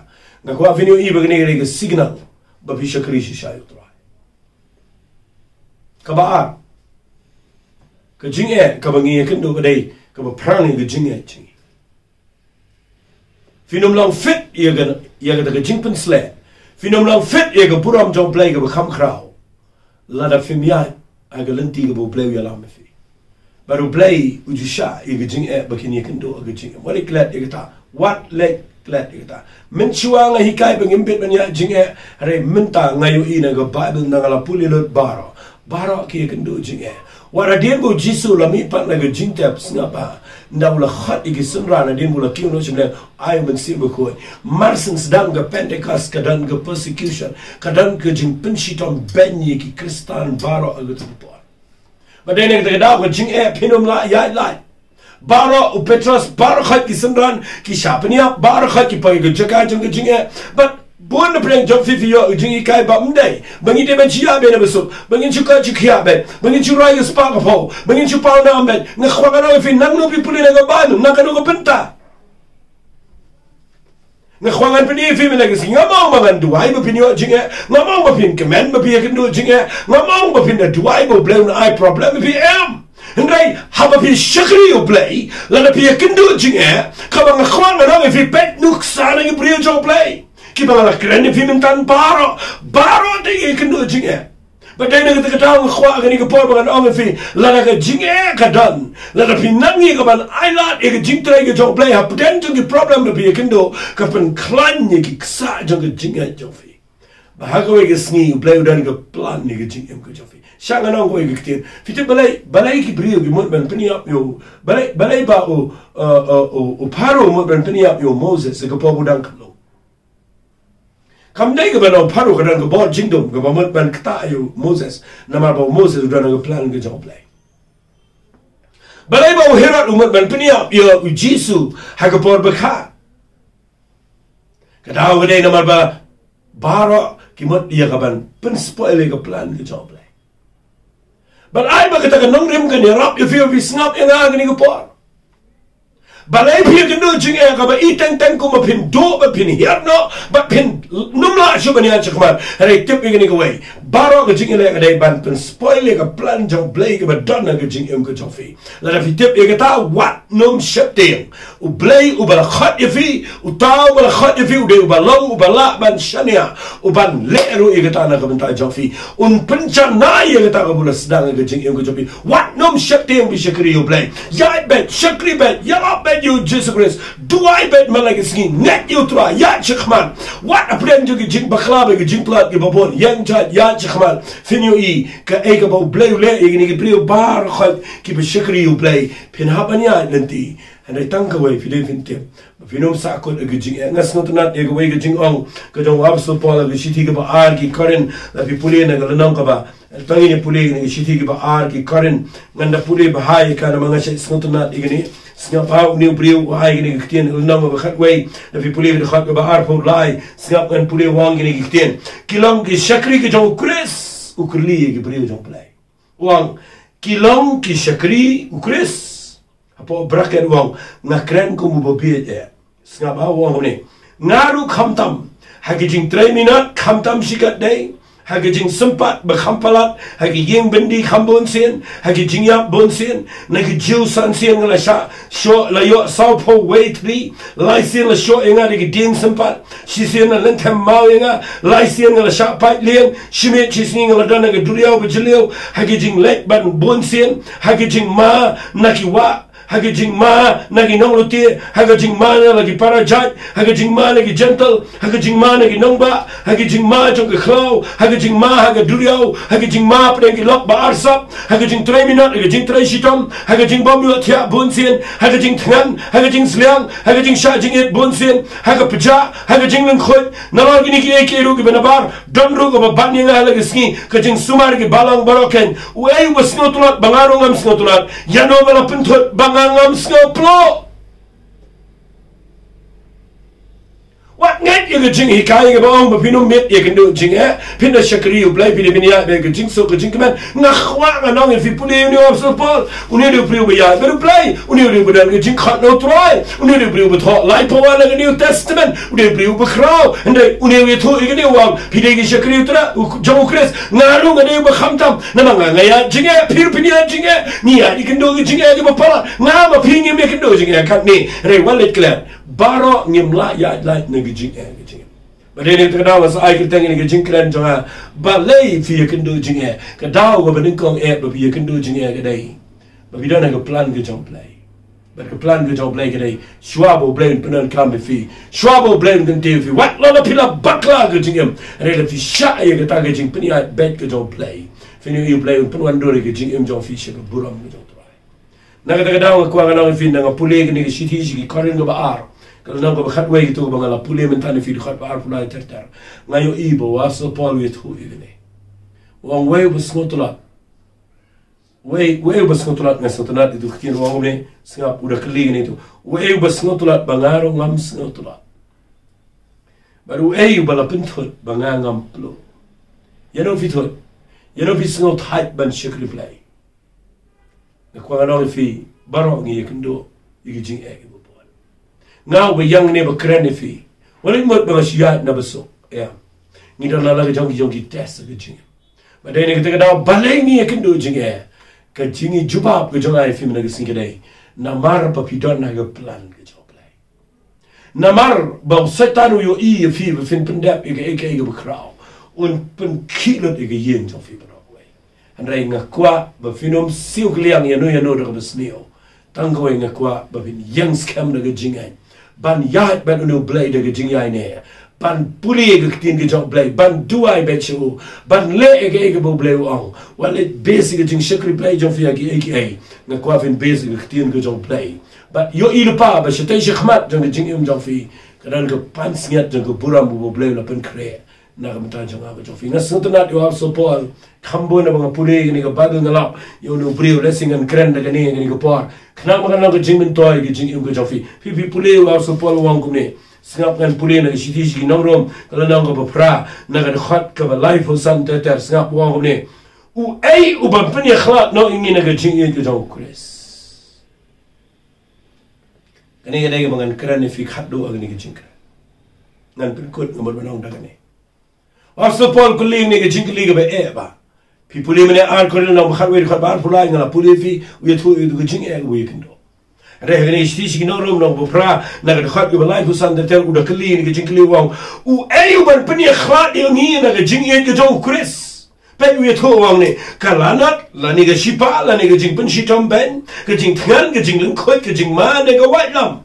nga kwah phin ïohi ba kane ka dei ka signal ba phi shakri shisha ïa u Trai. Kaba ar, ka jingeh kaba ngi ïakynduh ka dei kaba phrang ïa ka jingeh jong ngi. Phin ym long fit ïa ka, ïa kata ka jingpynsleh. Phin ym long fit ïa ka burom jong u Blei kaba kham khraw, lada phim ïaid ha ka lynti kaba u Blei u ïalam ïa phi. Bad u Blei u ju shah ïa ka jingeh ba kin ïakynduh ha ka jingim. Wat leit klet ïa kata. Wat leit klet ïa kata. Mynshuwa nga hikai ba ngim bit ban ïaid jingeh, hynrei mynta nga ïohi na ka Baibl, ynda nga la pule lut baroh, baroh ki ïakynduh jingeh. Wat hadien ba u Jisu u la mihpat na ka jingtep, sngap, ynda u la khot ïa ki synran, hadien ba u la kiew noh sha bneng, ai u Mynsiem Bakhuid. Mar shen sdang ka Pentecost, ka don ka persecution, ka don ka jingpynshitom beiñ ïa ki Khristan baroh ha kata ka por. Bad dei na kata ka daw ka jingeh phin ym lah ïaid lait. Baroh, u Petros, baroh khoit ki synran ki shah pynïap, baroh khoit ki poi ha ka jaka jong ka jingeh. Bad bun na pdeng jong phi phi ïoh ka jinghikai ba ym dei, ba ngi dei ban shu ïaid beit na basuk, ba ngin shu koit shu khiah beit, ba ngin shu rai ka spah ka phew, ba ngin shu paw nam beit. Nga kwah ngan ong ïa phi, nangno phi pule na ka Baibl, na kano ka bynta? Nga kwah ngan pyni ïa phi mynta ka sngi, ngam ong ba ngan duwai ba phin ïoh jingeh, ngam ong ba phin kmen ba phi ïakynduh jingeh, ngam ong ba phin da duwai ba u Blei un ai problem ïa phi, em. Hynrei haba phi shakri ïa u Blei, lada phi ïakynduh jingeh, kaba nga kwah ngan ong ïa phi, peit nuksa na ki briew jong u Blei kiba nga la kren ïa phi mynta, baroh, baroh te ki ïakynduh jingeh. Bad dei na kata ka daw nga kwah kane ka por ba ngan ong ïa phi, lada ka jingeh ka don, lada phi nang ïa kaban ailad ïa ka jingtrei ka jong u Blei hapdeng jong ki problem ba phi ïakynduh, ka pynkhlaiñ ïa ki ksah jong ka jingeh jong phi. Ba ha kawei ka sngi u Blei u don ka plan ïa ka jingim ka jong phi. Shah ngan ong kawei ka ktien. Phi tip balei, balei ki briew ki mut ban pynïap ïa u, balei, balei ba u, uh, uh, u, u Pharaoh u mut ban pynïap ïa u Moses ha ka por ba u dang khyllung? Kam dei kaba na u Pharaoh ka don ka bor jingdum kaba mut ban ktah ïa u Moses, namar ba u Moses u don ha ka plan ka jong u Blei. Balei ba u Herod u mut ban pynïap ïa u Jisu ha ka por ba kha? Ka daw ka dei namar ba baroh ki mut ïa kaban pynspoil ïa ka plan ka jong u Blei. Bad ai ba kata ka nongrim kan ïarap ïa phi, ïa phi sngap ïa nga ha kane ka por. Balei phi ïakynduh jingeh kaba i teng teng kumba phin duh bad phin hiar noh bad phin ym lah shuh ban ïaid shakhmat? Hynrei tip ïa kane kawei, baroh ka jingïaleh ka dei ban pynspoil ïa ka plan jong u Blei kaba don ha ka jingim ka jong phi. Lada phi tip ïa kata, wat nym sheptieng. U Blei uba la khot ïa phi, uta uba la khot ïa phi u dei uba long, uba lah ban shaniah, uban leh ruh ïa kata na ka bynta jong phi. Un pynjanai ïa kata kaba u la sdang ha ka jingim ka jong phi. Wat nym sheptieng, phi shakri ïa u Blei. Ïaid beit, shakri beit, ïarap beit ïa u Jisu Khrist. Duwai beit man la ka sngi, ngeit ïa u Trai, ïaid shakhmat. Wat hapdeng jong ki jingbakla bad ki jingtlot kiba bun, ïeng jait, ïaid shakhmat. Phin ïohi kaei kaba u Blei u leh ïa kine ki briew baroh khoit kiba shakri ïa u Blei. Phin hap ban ïaid lynti. Hynrei tang kawei phi dei phin tip, phin ym sahkut ha ka jingeh. Nga sngewtynnat ïa kawei ka jingong ka jong u Apostol Paul ha ka shithi kaba ar ki Korinth. Lada phi pule na ka lynnong kaba, tang ïa pule na ka shithi kaba ar ki Korinth. Ngan da pule bha ïa ka namar nga shait sngewtynnat ïa kane. Sngap, ha une u briew u ai kane ka ktien, lynnong kaba khatwei, lada phi pule ka dkhot kaba arphew lai. Sngap, ngan pule, u ong kine ki ktien: Ki long ki shakri ki jong u Khrist. U kylli ïa ki briew jong u Blei. U ong, ki long ki shakri u Khrist. Hapoh bracket u ong, nga kren kum u babieit eh. Sngap, ha u ong kumne: Nga ruh khamtam ha ki jingtrei minot, khamtam shikatdei ha ka jingsympat ba kham palat, ha ka ïing byndi kham bun sien, ha ka jingïap bun sien. Na ki Jiw san sien nga la shah, shuh la ïoh saw phew wei thri, lai sien la shuh ïa nga da ki dieng sympat, shi sien la lynthem maw ïa nga, lai sien nga la shah pait lieng, shi miet shi sngi nga la don ha ka duriaw ba jylliew, ha ka jingleh ban bun sien, ha ka jingma na ki wah, ha ka jingma na ki nonglute, ha ka jingma na la ki para jait, ha ka jingma na ki jentel, ha ka jingma na ki nongbah, ha ka jingma jong ka khlaw, ha ka jingma ha ka duriaw, ha ka jingma pdeng ki lok ba arsap, ha ka jingtrei minot, ha ka jingtrei shitom, ha ka jingbym ïohthiah bun sien, ha ka jingthngan, ha ka jingsliang, ha ka jingshah jingit bun sien, ha ka pjah, ha ka jinglyngkhuit, nalor kine kiei kiei ruh kiba nabar, don ruh kaba ban ïa nga ha la ka sngi, ka jingsumar ki balang baroh keiñ. Uei uba sngewtlot ba nga ruh ngam sngewtlot? Ïano ba la pynthut ba nga ngam sngewpluh? Wat ngeit ïa ka jinghikai kaba ong ba phin ym miet ïakynduh jingeh, phin da shakri U Blei, phi dei phin ïaid bad ka jingsuk ka jingkmen. Nga kwah ngan ong ïa phi, pule ïa une u Apostol Paul. Une u dei u briew ba ïaid bad U Blei, une u dei u ba don ka jingkhot na U Trai, une u dei u briew ba thoh laiphew wan na ka New Testament, u dei u briew ba khraw. Hynrei une u ïathuh ïa kane u ong, phi dei ki shakri U Trai, u, jong U Khrist. Nga ruh nga dei uba khamtam. Namar nga, nga ïaid jingeh, phi ruh phin ïaid jingeh. Ngi ïaid ïakynduh ki jingeh kiba palat. Nga ma phi ngim ïakynduh jingeh katne. Hynrei wat leit klet, baroh ngim lah ïaid lait na ka jingeh, ka jingeh. Ba dei na kata ka daw nga sa ai kyrteng ïa ka jingkren jong nga, balei phi ïakynduh jingeh. Ka daw kaba nyngkong eh ba phi ïakynduh jingeh ka dei ba phi don ha ka plan ka jong U Blei. Bad ka plan ka jong U Blei ka dei, shuwa ba U Blei un pyndonkam ïa phi, shuwa ba U Blei un kyntiew ïa phi, wat la phi la bakla ka jingim, hynrei la phi shah ïa kata ka jingpynïaid beit ka jong U Blei, phin ïohi U Blei un pynwandur ïa ka jingim jong phi sha ka burom ka jong U Trai. Na kata ka daw nga kwah ngan ong ïa phi, nga pule kane ka shithi sha ki Korinth kaba ar, ka lynnong kaba khatwei, kito kiba nga la pule mynta na phi, dkhot ba arphew lai ter ter. Nga ïohi ba u Apostol Paul u ïathuh ïa kane. U ong, uei uba sngewtynnat? Uei, uei uba sngewtynnat? Nga sngewtynnat ïa tu ka ktien, u ong kumne, sngap, u da kylli kane tu. Uei uba sngewtynnat ba nga ruh ngam sngewtynnat? Bad uei uba la pynthut ba nga ngam pluh? Ïano phi thut? Ïano phi sngewthait ban shakri Blei? Nga kwah ngan ong ïa phi, baroh ngi ïakynduh ïa ki jingeh kiba bun. Nga uba ïeng ne ba kren ïa phi, wat leit mut ba nga shu ïaid na ba suk, ïa. Ngi don la la ka jong ki, jong ki test ka jingeh. Ba dei na kata ka daw balei ngi ïakynduh jingeh? Ka jingïajubab ka jong nga ïa phi mynta ka sngi ka dei, namar ba phi don ha ka plan ka jong U Blei. Namar ba u Soitan u ïohi ïa phi ba phin pyndep ïa kaei kaei kaba khraw, un pynkhih lut ïa ka ïing jong phi baroh kawei. Hynrei nga kwah ba phin ym siew kylliang ïano ïano da kaba sniew. Tang kawei nga kwah ba phin ïeng skhem da ka jingngeit, ban ïaid bad une U Blei da ka jingïaineh, ban pule ka ktien ka jong U Blei, ban duwai bad sha u, ban leh ïa kaei kaba U Blei u ong. Wat leit base ïa ka jingshakri Blei jong phi ha kiei kiei. Nga kwah phin base ïa ka ktien ka jong U Blei. Bad ïohi lypa ba shatei shakhmat jong ka jingim jong phi ka don ka pansngiat jong ka burom ba U Blei u la pynkhreh na ka bynta jong nga bad jong phi. Nga sngewtynnat ïa u Apostol Paul, kham bun ba nga pule ïa kane ka Baibl nga lap ïa une u briew, lehse ngan kren da kane ïa kane ka por, khnang ba kan long ka jingmyntoi ïa ka jingim ka jong phi. Phi, phi pule, u Apostol Paul u ong kumne. Sngap, ngan pule na ka shithi sha ki nong Rom, ka lynnong kaba phra, na ka dkhot kaba laiphew san ter ter. Sngap, u ong kumne. Uei uban pynïakhlad noh ïa ngi na ka jingïeit ka jong U Khrist? Kane ka dei kaba ngan kren ïa phi khatduh ha kane ka jingkren. Ngan pynkut, nga mut ban ong da kane. U Apostol Paul u kylli ïa kane ka jingkylli kaba eh bha. Phi pule mynne ar Korinth lynnong ba khatwei dkhot ba arphew lai, nga la pule ïa phi, u ïathuh ïa ka jingeh kaba u ïakynduh. Hynrei ha kane ka shithi sha ki nong Rom lynnong ba phra, na ka dkhot kaba laiphew san ter ter, u da kylli ïa kane ka jingkylli, u ong, uei uban pynïakhlad ïa ngi na ka jingïeit ka jong U Khrist? Peit, u ïathuh u ong ne, ka lanot, lane ka shipa, lane ka jingpynshitom beiñ, ka jingthngan, ka jinglyngkhuit, ka jingma, ne ka waitlam.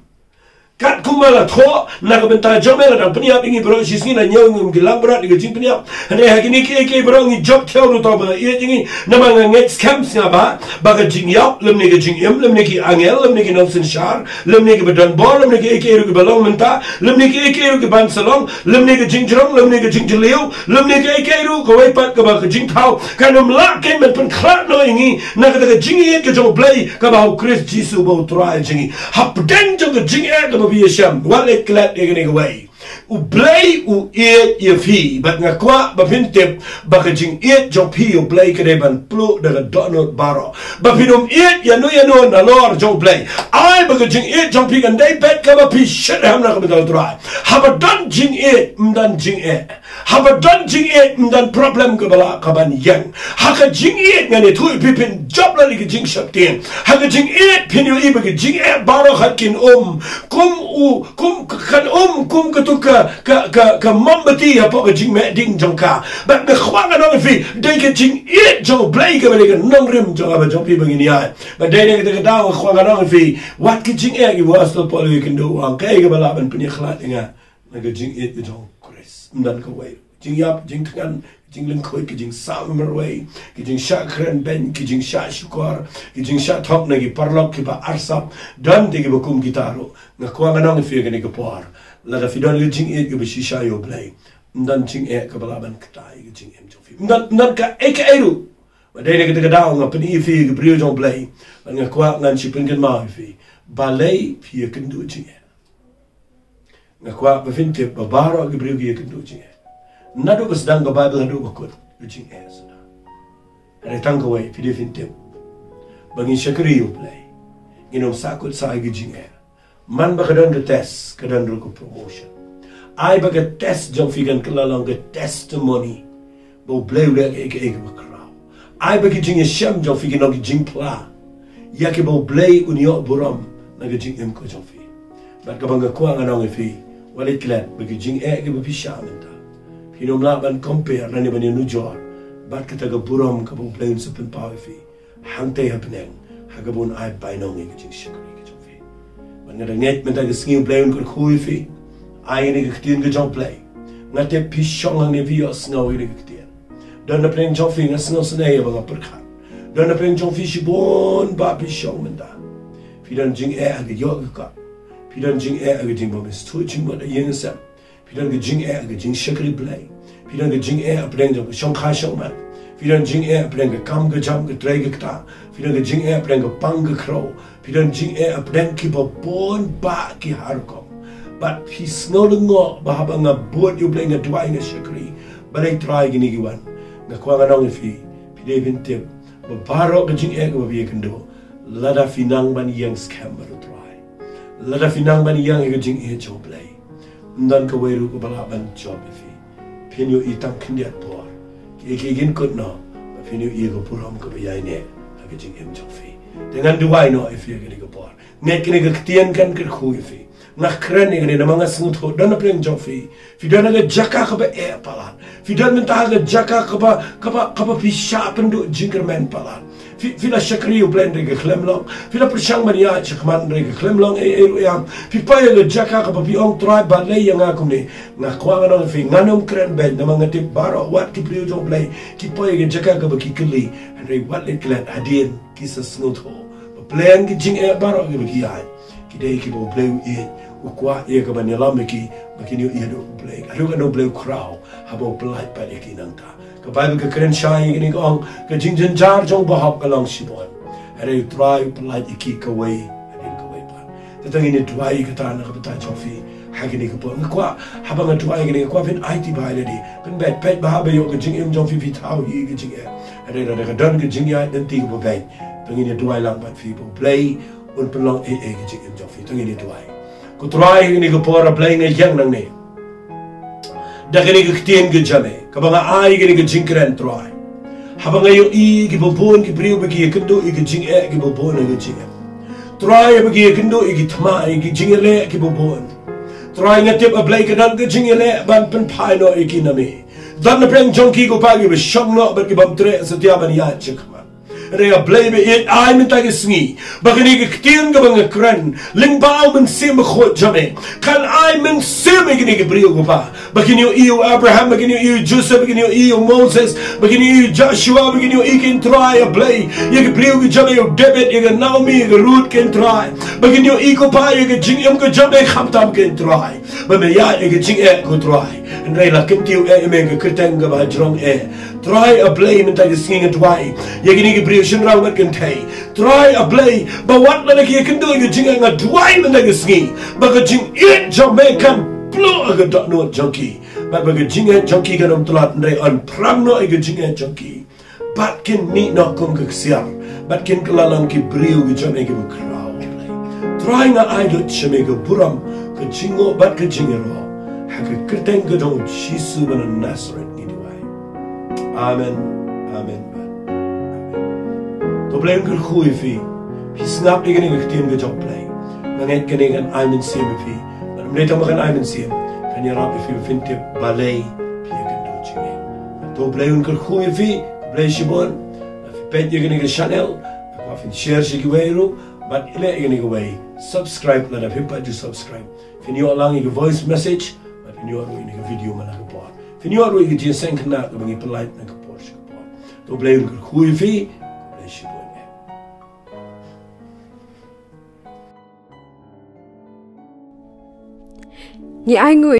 Katkum ba la thoh na ka bynta jong me, la dang pynïap ïa ngi baroh shisngi, la ñiew ïa ngi kum ki langbrot ïa ka jingpynïap. Hynrei ha kine kiei kiei baroh ngi jop thew ruh, to ba la ïeit ïa ngi, namar nga ngeit skhem, sngap bha, ba ka jingïap, lymne ka jingim, lymne ki angel, lymne ki nongsynshar, lymne kiba don bor, lymne kiei kiei ruh kiba long mynta, lymne kiei kiei ruh kiban sa long, lymne ka jingjrong, lymne ka jingjylliew, lymne kiei kiei ruh, kawei pat kaba ka jingthaw kan ym lah keiñ ban pynkhlad noh ïa ngi na kata ka jingïeit ka jong U Blei kaba ha U Khrist Jisu uba U Trai jong ngi. Hapdeng jong ka jingeh kaba phi ïashem, wat leit klet ïa kane kawei. U Blei u ïeit ïa phi, bad nga kwah ba phin tip ba ka jingïeit jong phi ïa U Blei ka dei ban pluh da ka dohnud baroh. Ba phin ym ïeit ïano ïano nalor jong U Blei. Ai ba ka jingïeit jong phi kan dei beit kaba phi shitrhem na ka bynta U Trai. Haba don jingïeit, ym don jingeh. Haba don jingïeit, ym don problem kaba lah kaban ïeng. Ha ka jingïeit ngan ïathuh ïa phi, phin jop lade ki jingsheptieng. Ha ka jingïeit phin ïohi ba ka jingeh baroh kan kin um. Kum u, kum kan um, kum katu ka, ka, ka, ka mombati hapoh ka jingmeh ding jong ka. Bad nga kwah ngan ong ïa phi, dei ka jingïeit jong U Blei kaba dei ka nongrim jong nga bad jong phi ba ngin ïaid. Bad dei na kata ka daw nga kwah ngan ong ïa phi, wat ka jingeh, ki apostol Paul ïakynduh, u ong kaei kaba lah ban pynïakhlad ïa nga na ka jingïeit ka jong U Khrist. Ym don kawei. Jingïap, jingthngan, jinglyngkhuit, ki jingsah marwei, ki jingshah kren beiñ, ki jingshah shukor, ki jingshah thok na ki paralok kiba arsap, don te kiba kum kita ruh. Nga kwah ngan ong ïa phi kane ka por, lada phi don ka jingïeit kaba shisha ïa U Blei, ym don jingeh kaba lah ban ktai ka jingim jong phi. Ym don, ym don kaei kaei ruh. Bad dei na kata ka daw nga pyni ïa phi ki briew jong U Blei. Bad nga kwah ngan shu pynkynmaw ïa phi, balei phi ïakynduh jingeh. Nga kwah ba phin tip ba baroh ki briew ki ïakynduh jingeh. Naduh ba sdang ka Baibl haduh ba kut ka jingeh sdang. Hynrei tang kawei phi dei phin tip, ba ngin shakri ïa U Blei, ngin ym sahkut sah ïa ka jingeh. Man ba ka don ka test, ka don ruh ka promotion. Ai ba ka test jong phi kan kylla long ka testimony ba U Blei u leh kaei kaei kaba khraw. Ai ba ki jingïashem jong phi kin long ki jingphla ïa kiba U Blei un ïoh burom na ka jingim ka jong phi. Bad kaba nga kwah ngan ong ïa phi, wat leit klet ba ki jingeh kiba phi shah mynta, phin ym lah ban compare lane ban ïanujor bad kata ka burom kaba U Blei un sa pynpaw ïa phi hangtei ha bneng, ha kaba un ai bainong ïa ka jingshakri ka jong phi. Bad nga da ngeit mynta ka sngi U Blei un kyrkhu ïa phi. Ai ïa ka ktien ka jong U Blei. Nga tip phi shong hangne phi ïohsngew ïa ka ktien. Don na pdeng jong phi, nga sngewsynei ba nga pyrkhat, don na pdeng jong phi shibun ba phi shong mynta. Phi don jingeh ha ka ïoh ka kot. Phi don jingeh ha ka jingbym sngewthuh jingmut ha ïing ha sem. Phi don ka jingeh ha ka jingshakri Blei. Phi don ka jingeh hapdeng jong ka shongkha shongman. Phi don jingeh hapdeng ka kam ka jam, ka trei ka ktah. Phi don ka jingeh hapdeng ka pang ka khrew. Phi don jingeh hapdeng kiba bun bah ki rukom. Bad phi sngew lyngngoh ba haba nga bud ïa U Blei, nga duwai, nga shakri, balei Trai kine ki wan. Nga kwah ngan ong ïa phi, phi dei phin tip ba baroh ka jingeh kaba phi ïakynduh, lada phi nang ban ïeng skhem bad U Trai, lada phi nang ban ïeng ïa ka jingïeit jong U Blei, ym don kawei ruh kaba lah ban jop ïa phi. Phin ïohi tang khyndiat por, kiei kiei kin kut noh, ba phin ïohi ïa ka burom kaba ïaineh ha ka jingim jong phi. Te ngan duwai noh ïa phi ha kane ka por. Ngeit kane ka ktien kan kyrkhu ïa phi. Nga kren ïa kane namar nga sngewthuh don na pdeng jong phi, phi don ha ka jaka kaba eh palat. Phi don mynta ha ka jaka kaba, kaba, kaba phi shah pynduh jingkyrmen palat. Phi, phi la shakri ïa U Blei hynrei ka khlem long. Phi la pyrshang ban ïaid shakhmat hynrei ka khlem long ei ei ruh ïa. Phi poi ha ka jaka kaba phi ong, Trai, balei ïa nga kumne. Nga kwah ngan ong ïa phi, ngan ym kren beiñ namar nga tip baroh wat ki briew jong U Blei ki poi ha ka jaka kaba ki kylli. Hynrei wat leit klet, hadien ki sa sngewthuh ba pleng ki jingeh baroh kiba ki ïaid, ki dei kiba U Blei u ïeit, u kwah ïa ka ban ïalam ïa ki ba kin ïohi haduh U Blei, haduh katno U Blei u khraw haba u pyllait pat ïa ki nangta. Ka Baibl ka kren shai ïa kine, ka ong, ka jingjynjar jong u bahok ka long shibun, hynrei U Trai u pyllait ïa ki kawei hadien kawei pat. Te tang ngin ïa duwai ïa kata na ka bynta jong phi ha kine ki por. Nga kwah haba nga duwai ïa kine, nga kwah phin aiti bha ïa lade. Pynbeit, peit bha ba ïoh ka jingim jong phi phi thaw hi ïa ka jingeh. Hynrei lada ka don ka jingïaid lynti kaba beit, tang ngin ïa duwai lang bad phi ba U Blei un pynlong ei ei ka jingim jong phi. Tang ngin ïa duwai. Ko Trai, ha kane ka por, A Blei, nga ïeng nangne da kane ka ktien ka jong me kaba nga ai, kane ka jingkren, Trai. Haba nga ïohi kiba bun ki briew ba ki ïakynduh ïa ka jingeh kiba bun ha ka jingim, Trai, haba ki ïakynduh ïa ki thma, ïa ki jingïaleh kiba bun, Trai, nga tip, A Blei, ka don ka jingïaleh ban pynphai noh ïa ki na me. Don na pdeng jong ki, ko Pa, kiba shong noh bad kibym treh satia ban ïaid shakhmat. Hynrei A Blei ba ïeit, ai mynta ka sngi ba kane ka ktien kaba nga kren lyngba U Mynsiem Bakhuid jong me kan ai mynsiem ïa kine ki briew, ko Pa, ba kin ïohi ïa u Abraham, ba kin ïohi ïa u Joseph, ba kin ïohi ïa u Moses, ba kin ïohi ïa u Joshua, ba kin ïohi, ko Trai, A Blei, ïa ki briew ki jong me, ïa u David, ïa ka Naomi, ïa ka Ruth, ko Trai, ba kin ïohi, ko Pa, ïa ka jingim ka jong me khamtam, ko Trai, ba me ïaid ïa ka jingeh, ko Trai. Hynrei la kyntiew eh ïa me ha ka kyrteng kaba hajrong eh. Trai, A Blei, mynta ka sngi nga duwai ïa kine ki briew shynrang bad kynthei, Trai, A Blei, ba wat lada ki ïakynduh ïa ka jingeh, nga duwai mynta ka sngi ba ka jingïeit jong me kan pluh ïa ka dohnud jong ki. Bad ba ka jingeh jong ki kan ym tlot, hynrei yn phrang noh ïa ka jingeh jong ki. Bad kin mih noh kum ka ksiar. Bad kin kylla long ki briew ki jong me kiba khraw, Blei. Trai, nga ai lut sha me ka burom, ka jingnguh bad ka jingïaroh. Ha ka kyrteng ka jong u Jisu ba na Nasareth ngi duwai. Amen. Amen. Amen. To Blei un kyrkhu ïa phi. Phi sngap ïa kane ka ktien ka jong Blei. Nga ngeit kane kan ai mynsiem ïa phi. Bad ym dei tang ba kan ai mynsiem, kan ïarap ïa phi ba phin tip balei phi ïakynduh jingeh. To Blei un kyrkhu ïa phi. Blei shibun. Lada phi peit ïa kane ka channel, lada phin share sha kiwei ruh, bad leh ïa kane kawei, subscribe lada phim pat ju subscribe. Phin ïoh lang ïa ka voice message, bad phin ïoh ruh ïa kane ka video man la ka por. Phin ïoh ruh ïa ka jingïaseng khynnah kaba ngi pynlait na ka por sha ka por. To Blei un kyrkhu ïa phi. Blei shibun. Ngi ai nguh